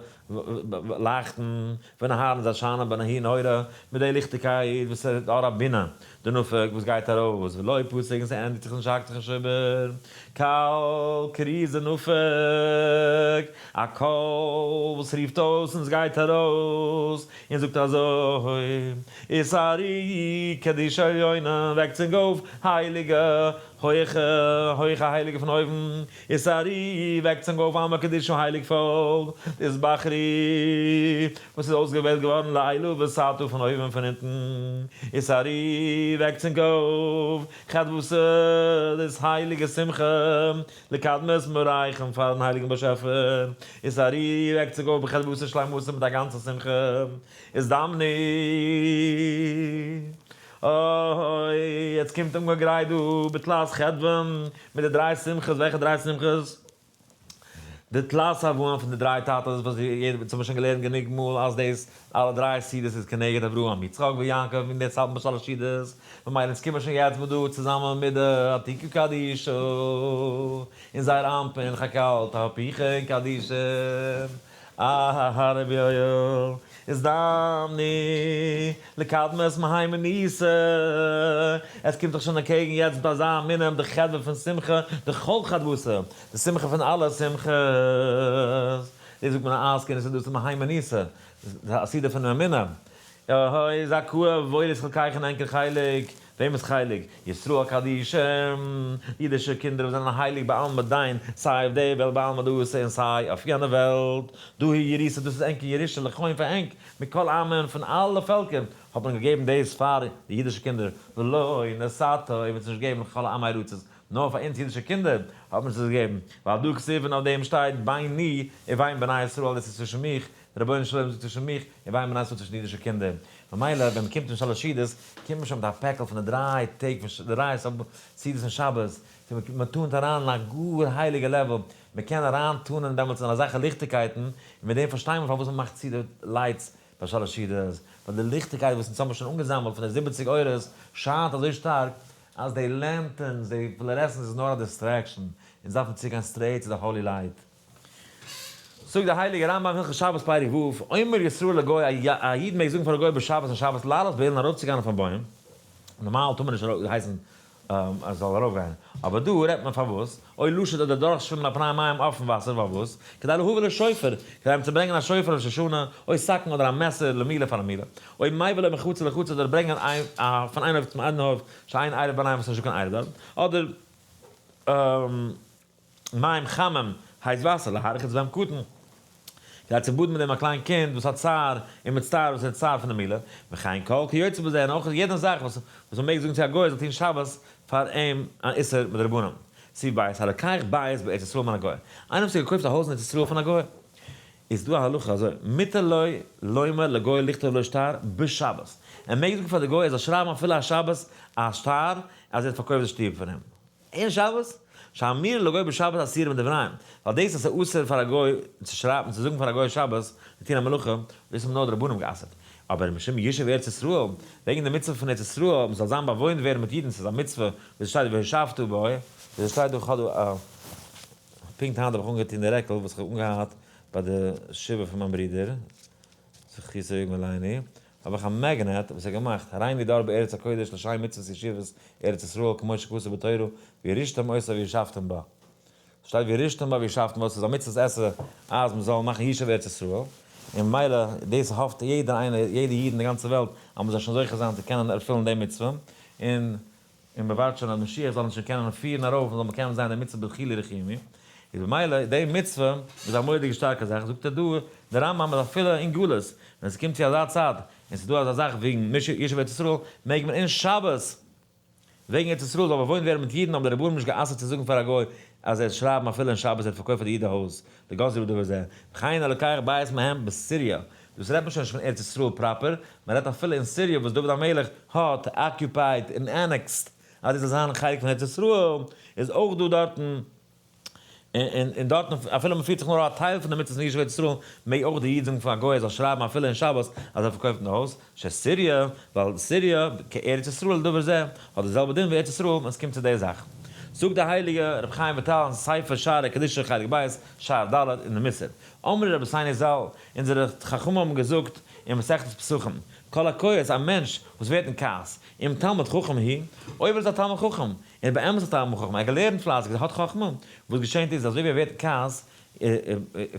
לייכטן, ונהרין זיי שיינען בנהי נהורא, מיט די ליכטיגקייט וואס איז אור הבינה, דנפק וואס גייט ארויס, ולא פסיק און ס'ענדיגט זיך נישט האקט זיך נישט איבער, קל כרוזא דנפק, א קול וואס רופט אויס און עס גייט ארויס, און זאגט אזוי, אתערו קדישא עליונא, וועקט זיך אויף הייליגע, הויכע, הויכע הייליגע פון אויבן, אתערו, וועקט זיך אויף עמא קדישא הייליג פאלק, דאתבחרו, וואס איז אויסגעוועלט געווארן לעילא ותתא פון אויבן און פון אונטן, אתערו, וועקט זיך אויף, חדוותא, דאס הייליגע שמחה, לקדמת מאריכם פארן הייליגן באשעפער, אתערו, וועקט זיך אויף בחדוותא שלימותא מיט א גאנצע שמחה, אזדמנו. אוי, יעצט קומט אנגעגרייט דא בתלת חדוון מיט די דריי שמחות, וועלכע דריי שמחות? די תלת אבהן פון די דריי טאטעס וואס יעדער האט שוין געלערנט גענוג מאל אז דאס אלע דריי סעודות איז כנגד אברהם יצחק ויעקב און דאס האלט מען שלש סעודות, ממילא אונז קומען שוין יעצט דא צוזאמען מיט די עתיקא קדישא און זייער אנפין חקל תהפיכין קדישין. אה רבי יואל אזדמנו לקדמת מהימנותא, עס קומט דאך שוין אקעגן יעצט מיט אזא מינעם די חדוה פון שמחה, דכל חדוותא, די שמחה פון אלע שמחות, דאס זאגט מען א אזכיר און עס איז דאס מהימנותא, די עתידה פון אמונה, אהוי זכאה וואויל איז חלקיכם ענקער חלק, וועמענס חלק? ישראל קדישים, אידישע קינדער וואס זענען הייליג בעלמא דין, סיי אויף די וועלט בעלמא דאתי און סיי אויף יענע וועלט, דא היא ירושא דאס איז ענקער ירושה לכון פאר ענק, מכל עמין פון אלע פעלקער האט מען געגעבן דאס פאר די אידישע קינדער, ולא נתתא איר וועט עס נישט געבן לכל עמי ארצות, נאר פאר אונז אידישע קינדער האט מען עס געגעבן, ועל דא כתיב און אויף דעם שטייט ביני ובין בני ישראל דאס איז צווישן מיך. דער רבונו של עולם זאגט צווישן מיך און בין בני ישראל צווישן די אידישע קינדער. ממילא ווען מען קומט אין שלש סעודות קומט מען שוין מיט א פעקל פון די דריי טעג פון די דריי סעודות פון שבת, מען טונט אריין אין א גאר הייליגע level, מען קען אריין טונען דעמאלטס אין אזעלכע ליכטיגקייטן, און מיט דעם פארשטיי מען פארוואס מען מאכט צו די lights ביי שלש סעודות, ווייל די ליכטיגקייט וואס אונז האבן שוין אנגעזאמלט פון די 70 אורות שיינט אזוי שטארק, אז די lanterns, די fluorescents איז נאר א distraction, אונז דארפן צוגיין straight צו די holy light. זאגט דער הייליגער רמב"ם הלכות שבת פרק ו', אומר ישראל לגוי, א איד מעג זאגן פאר א גוי בשבת און שבת לעלות באילן ארויפצוגיין אויפן בוים, נארמאל טאר מען נישט הייסן אז זאל ארויפגיין, אבער דא רעדט מען פארוואס, או לשוט אדער דורכשווימען על פני המים אויפן וואסער, פארוואס? כדי להביא לו שופר, כדי אים צו ברענגען א שופר ראש השנה, או סכין אדער א מעסער למילה פאר א מילה, או מביא לו מחצר לחצר אדער ברענגען פון איין הויף צום אנדערן הויף, שאין עירוב ביניהם וואס איז נישטא קיין עירוב דארט, אדער מים חמים, הייס וואסער, להרחיץ בהם קטן, כדי צו באדן מיט דעם א קליין קינד וואס האט צער, און מצטער וואס איז צער פון די מילה, וכן כל כיוצא בזה, און אויך יעדע זאך וואס מען מעג זאגן צו א גוי זאל טון שבת פאר אים אן איסור מדרבנן. סעיף ב', הלוקח בית בארץ ישראל מן הגוי, איינער וואס האט געקויפט א הויז אין ארץ ישראל פון א גוי, איז דא א הלכה אזוי, מותר לו לומר לגוי לכתוב לו שטר בשבת, ער מעג זאגן פאר די גוי ער זאל שרייבן אפילו א שבת א שטר אז ער האט פארקויפט די שטוב פון אים אין שבת, שאמירה לגוי בשבת אסורה מדבריהם, ווייל דאס אז ס'איז אסור פאר א גוי צו שרייבן צו זאגן פאר א גוי שבת צו טון א מלאכה, דאס האבן נאר די רבנים גע'אסר'ט, אבער משום ישוב ארץ ישראל, וועגן די מצוה פון ארץ ישראל, מ'זאל זיין באוואוינט ווערן מיט אידן, ס'איז א מצוה ווי ס'שטייט והושבת בה, ווי ס'שטייט דא כ'האב דא א. פונקט היינט האב איך אנגעטון די רעקל וואס איך האב אנגעהאט ביי די שבעה פון מיין ברודער זכותו יגן עלינו, האב איך א magnet וואס ער האט געמאכט, הריני דר בארץ הקודש לשם מצוות ישיבת ארץ ישראל כמו שכתוב בתורה וירשתם אותה וישבתם בה. שטייט וירשתם בה וישבתם בה, ס'איז א מצוות עשה אז מ'זאל מאכן ישוב ארץ ישראל, און ממילא דאס האפט יעדער איינער, יעדער איד אין די גאנצע וועלט אז מ'זאל שוין זוכה זיין צו קענען ערפילן די מצוה, און און מען ווארט שוין אז משיח זאל אונז שוין קענען פירן ארויף און זאל מקיים זיין די מצוה בדחילו ורחימו, איז במילא די מצוה איז א מורא'דיגע שטארקע זאך, זאגט ער דא דער רמב"ם אז אפילו אין גלות ווען ס'קומט צו אזא צייט און ס'איז דא אזא זאך וועגן ישוב ארץ ישראל מעג מען אין שבת וועגן ארץ ישראל זאל באוואוינט ווערן מיט אידן האבן די רבנים נישט גע'אסר'ט צו זאגן פאר א גוי אז ער זאל שרייבן אפילו אין שבת ער האט פארקויפט פאר די איד די הויז, וגזרו בדבר זה, וכן הלוקח בית מהם בסוריה, דאס רעדט מען שוין נישט פון ארץ ישראל proper, מען רעדט אפילו אין סיריע וואס דוד המלך האט occupied און annexed אז דאס זאל זיין חלק פון ארץ ישראל, איז אויך דא דארטן, און דארטן אפילו מען פירט זיך נאר א טייל פון די מצוות פון ישוב ארץ ישראל, מעג אויך די איד זאגן פאר א גוי ער זאל שרייבן אפילו אין שבת אז ער פארקויפט אין די הויז, שסיריע, ווייל סיריע, כארץ ישראל לדבר זה, האט די זעלבע דין ווי ארץ ישראל ווען עס קומט צו די זאך. זאגט דער הייליגער רבי חיים וויטאל אין ספר שערי קדושה חלק ב', שער ד', אין די מוסר. אמרו רבותינו ז"ל, אונזערע חכמים האבן געזאגט אין מסכת פסחים, כל הכועס, א מענטש וואס ווערט אין כעס, אם תלמיד חכם הוא, אויב ער איז א תלמיד חכם, און באמת א תלמיד חכם, ער האט געלערנט פלייסיג, ער האט חכמה, וואס געשענט איז, אזוי ווי ער ווערט אין כעס,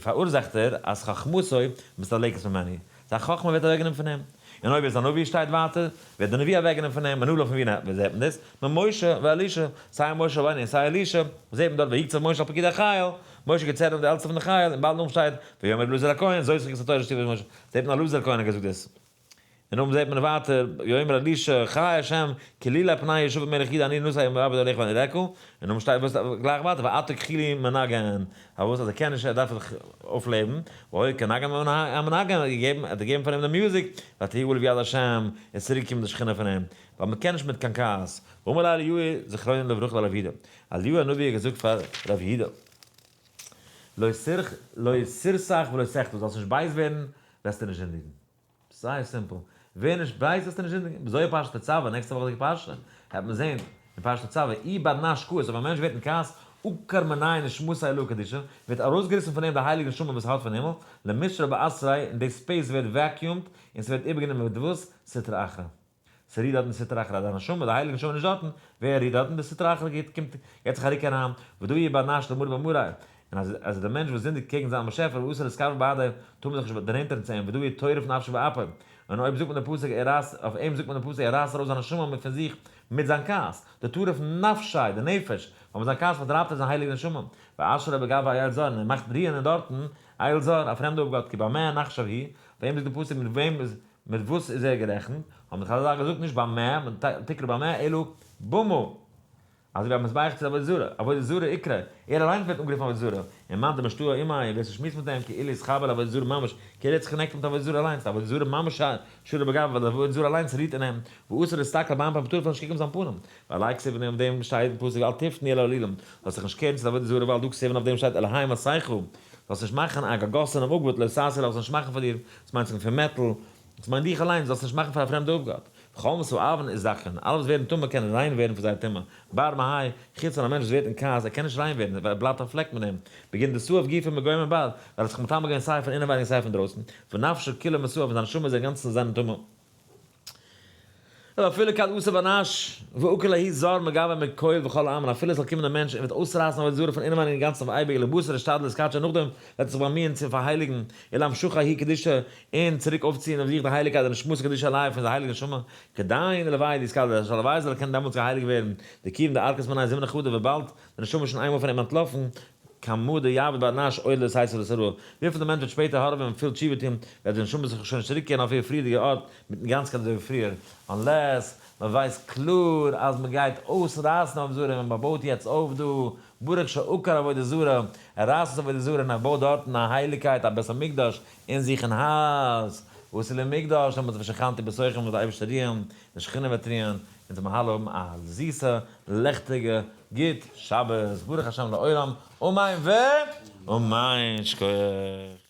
פאראורזאכט ער אז חכמתו מסתלקת ממנו, זיין חכמה ווערט אוועקגענומען פון אים. און אויב ער איז א נביא שטייט ווייטער, ווערט די נבואה אוועקגענומען פון אים, מנלן פון ווי זעט מען דאס? ממשה ואלישע, סיי משה רבינו און סיי אלישע, זעט מען דארט ויקצוף משה על פקודי החיל, משה געצערנט אויף די עלטסטע פון די חיל, און באלד נאכדעם שטייט ויאמר אלעזר הכהן זאת חוקת התורה אשר ציוה משה, זעט מען אלעזר הכהן האט געזאגט דאס. און נאכדעם זעט מען ווייטער ויאמר אלישע חי השם כי לולא פני יהושפט מלך יהודה אני נושא ומעבד עליך ואני רקע, און נאכדעם שטייט וואס גלייך ווייטער ועתה קחי לי מנגן, פארוואס אז ער קען נישט ער דארף זיך אויפלעבן, והיה כנגן המנגן, ער האט געגעבן ער האט געגעבן פאר אים די מוזיק, ותהי עליו יד השם, איז צוריק געקומען די שכינה פון אים, ווייל מען קען נישט מיט קיין כעס, ואמר לה אליהו זכרונו לברכה לרב יהודה, אליהו הנביא האט געזאגט פאר רב יהודה, לא תרתח ולא תחטא, זאלסט נישט בייז ווערן, וועסטו נישט זינדיגן. זייער simple. ווער נישט בייז וועסטו נישט זינדיגן. בזוהר פרשת תצוה, נעקסטע וואכעדיגע פרשה, העט מען זעהן אין פרשת תצוה, אי בר נש כועס, אויב א מענטש ווערט אין כעס, עקר מיניה נשמתא עילאה קדישא, ווערט ארויסגעריסן פון אים די הייליגע נשמה וואס ער האט פון הימל, למישרא באתריה, און די space ווערט vacuumed, און ס'ווערט איבערגענומען מיט וואס? סטרא אחרא. ס'רוהט דארטן סטרא אחרא, די נשמה, די הייליגע נשמה איז נישט דארטן, ווער רוהט דארטן? די סטרא אחרא גייט, קומט, געט זיך א רוק אריין, ודא איהו בר נש דמרי במריה, און אז אז דער מענטש וואס זינדיגט קעגן זיין באשעפער ואסור להתקרב בהדיה, טאר מען זיך נישט דערנענטערן צו אים, ודא איהו טורף נפשיה באפיה, און אויב זאגט מען די פסוק ער רייסט, אויף אים זאגט מען די פסוק ער רייסט ארויס זיין נשמה מיט פון זיך מיט זיין כעס, דטריף נפשיה, די נפש, ווייל מיט זיין כעס פארטרייבט ער זיין הייליגע נשמה, ואשרי בגויה אל זר, און ער מאכט רוען אין דארטן, אל זר, א פרעמדע אפגאט, כי במה נחשב הוא, אויף אים זאגט די פסוק מיט וועם איז מיט וואס איז ער גערעכנט? האבן די חזל געזאגט נישט במה, תקרא במה, אלא במה. אזוי ווי א מזבח צו עבודה זרה, עבודה זרה איקרי, ער אליינס ווערט אנגערופן עבודה זרה, און מאן דמשתעי עמיה, ווער ס'שמועסט מיט אים, כאילו אתחבר לעבודה זרה ממש, כאילו ער האט זיך connected מיט עבודה זרה אליינס, עבודה זרה ממש שרי בגויה, ווייל די עבודה זרה אליינס רוהט אין אים, ואסור להסתכל בעין פנים, מ'טאר אפילו נישט קוקן אויף זיין פנים, ועליה כתיב און אויף דעם שטייט אין פסוק אל תפנו אל האלילים, זאלסט זיך נישט קערן צו די עבודה זרה ועל דא כתיב און אויף דעם שטייט אלהי מסכה, זאלסט נישט מאכן א געגאסענעם אפגאט, לא תעשה לך, זאלסט נישט מאכן פאר דיר, דאס מיינט פון מעטאל, דאס מיינט דיך אליינס, זאלסט נישט מאכן פאר א פרעמדע אפגאט. וכל המתאוין אתזככן, אלע וואס ווערן טמא קענען ריין ווערן פון זייער טומאה. בר מהאי, חוץ פון א מענטש וואס ווערט אין כעס, ער קען נישט ריין ווערן, ער בלייבט א פלעק מיט דעם. בגין דסאיב גופיה מגומה בר, ווייל ער האט זיך מטמא געווען סיי פון אינעווייניג סיי פון דרויסן. ונפשא כולה מסאיב, און זיין נשמה איז אינגאנצן זיין טמא. ואפילו כד אתי בר נש, ועקר לההוא זר מגויה מכל וכל עלמין, אפילו עס זאל קומען א מענטש און וועט אויסרייסן עבודה זרה פון אינעווייניג אינגאנצן אויף אייביג, לבתר אשתדל אתקדשא, נאכדעם וועט ער זיך באמיען צו פארהייליגן, ולמשכא ההיא קדושה, און צוריק אויפציען אויף זיך די הייליגקייט דנשמתא קדישא עליה פון די הייליגע נשמה, כדין ולוואי דיתקדש, הלוואי זאל ער קענען דעמאלטס געהייליגט ווערן, דכיון דערקת מיניה זימנא חדא וויבאלד די נשמה איז שוין איינמאל פון אים אנטלאפן, כמה דיעביד בר נש עול לאתייתא לאתעראי, וויפיל די מענטש וועט שפעטער הארעווען און פיל תשובה טון, וועט די נשמה זיך שוין נישט צוריקקערן אויף איר פריערדיגע ארט מיטן גאנצקייט אזוי ווי פריער, unless מען ווייסט קלאר אז מען גייט אויסרייסן עבודה זרה און מען בויט יעצט אויף דא ברוך שעקר עבודה זרה, ער רייסט אויס עבודה זרה און ער בויט דארטן א הייליגקייט א בית המקדש אין זיך אין הארץ, ועשו לי מקדש, דעמאלטס ושכנתי בתוכם וועט די אייבערשטער רוען, די שכינה וועט רוען, אונז וועלן אלע האבן א זיסע לעכטיגע גוט שבת, ברוך השם לעולם, אמן ואמן, שכוח.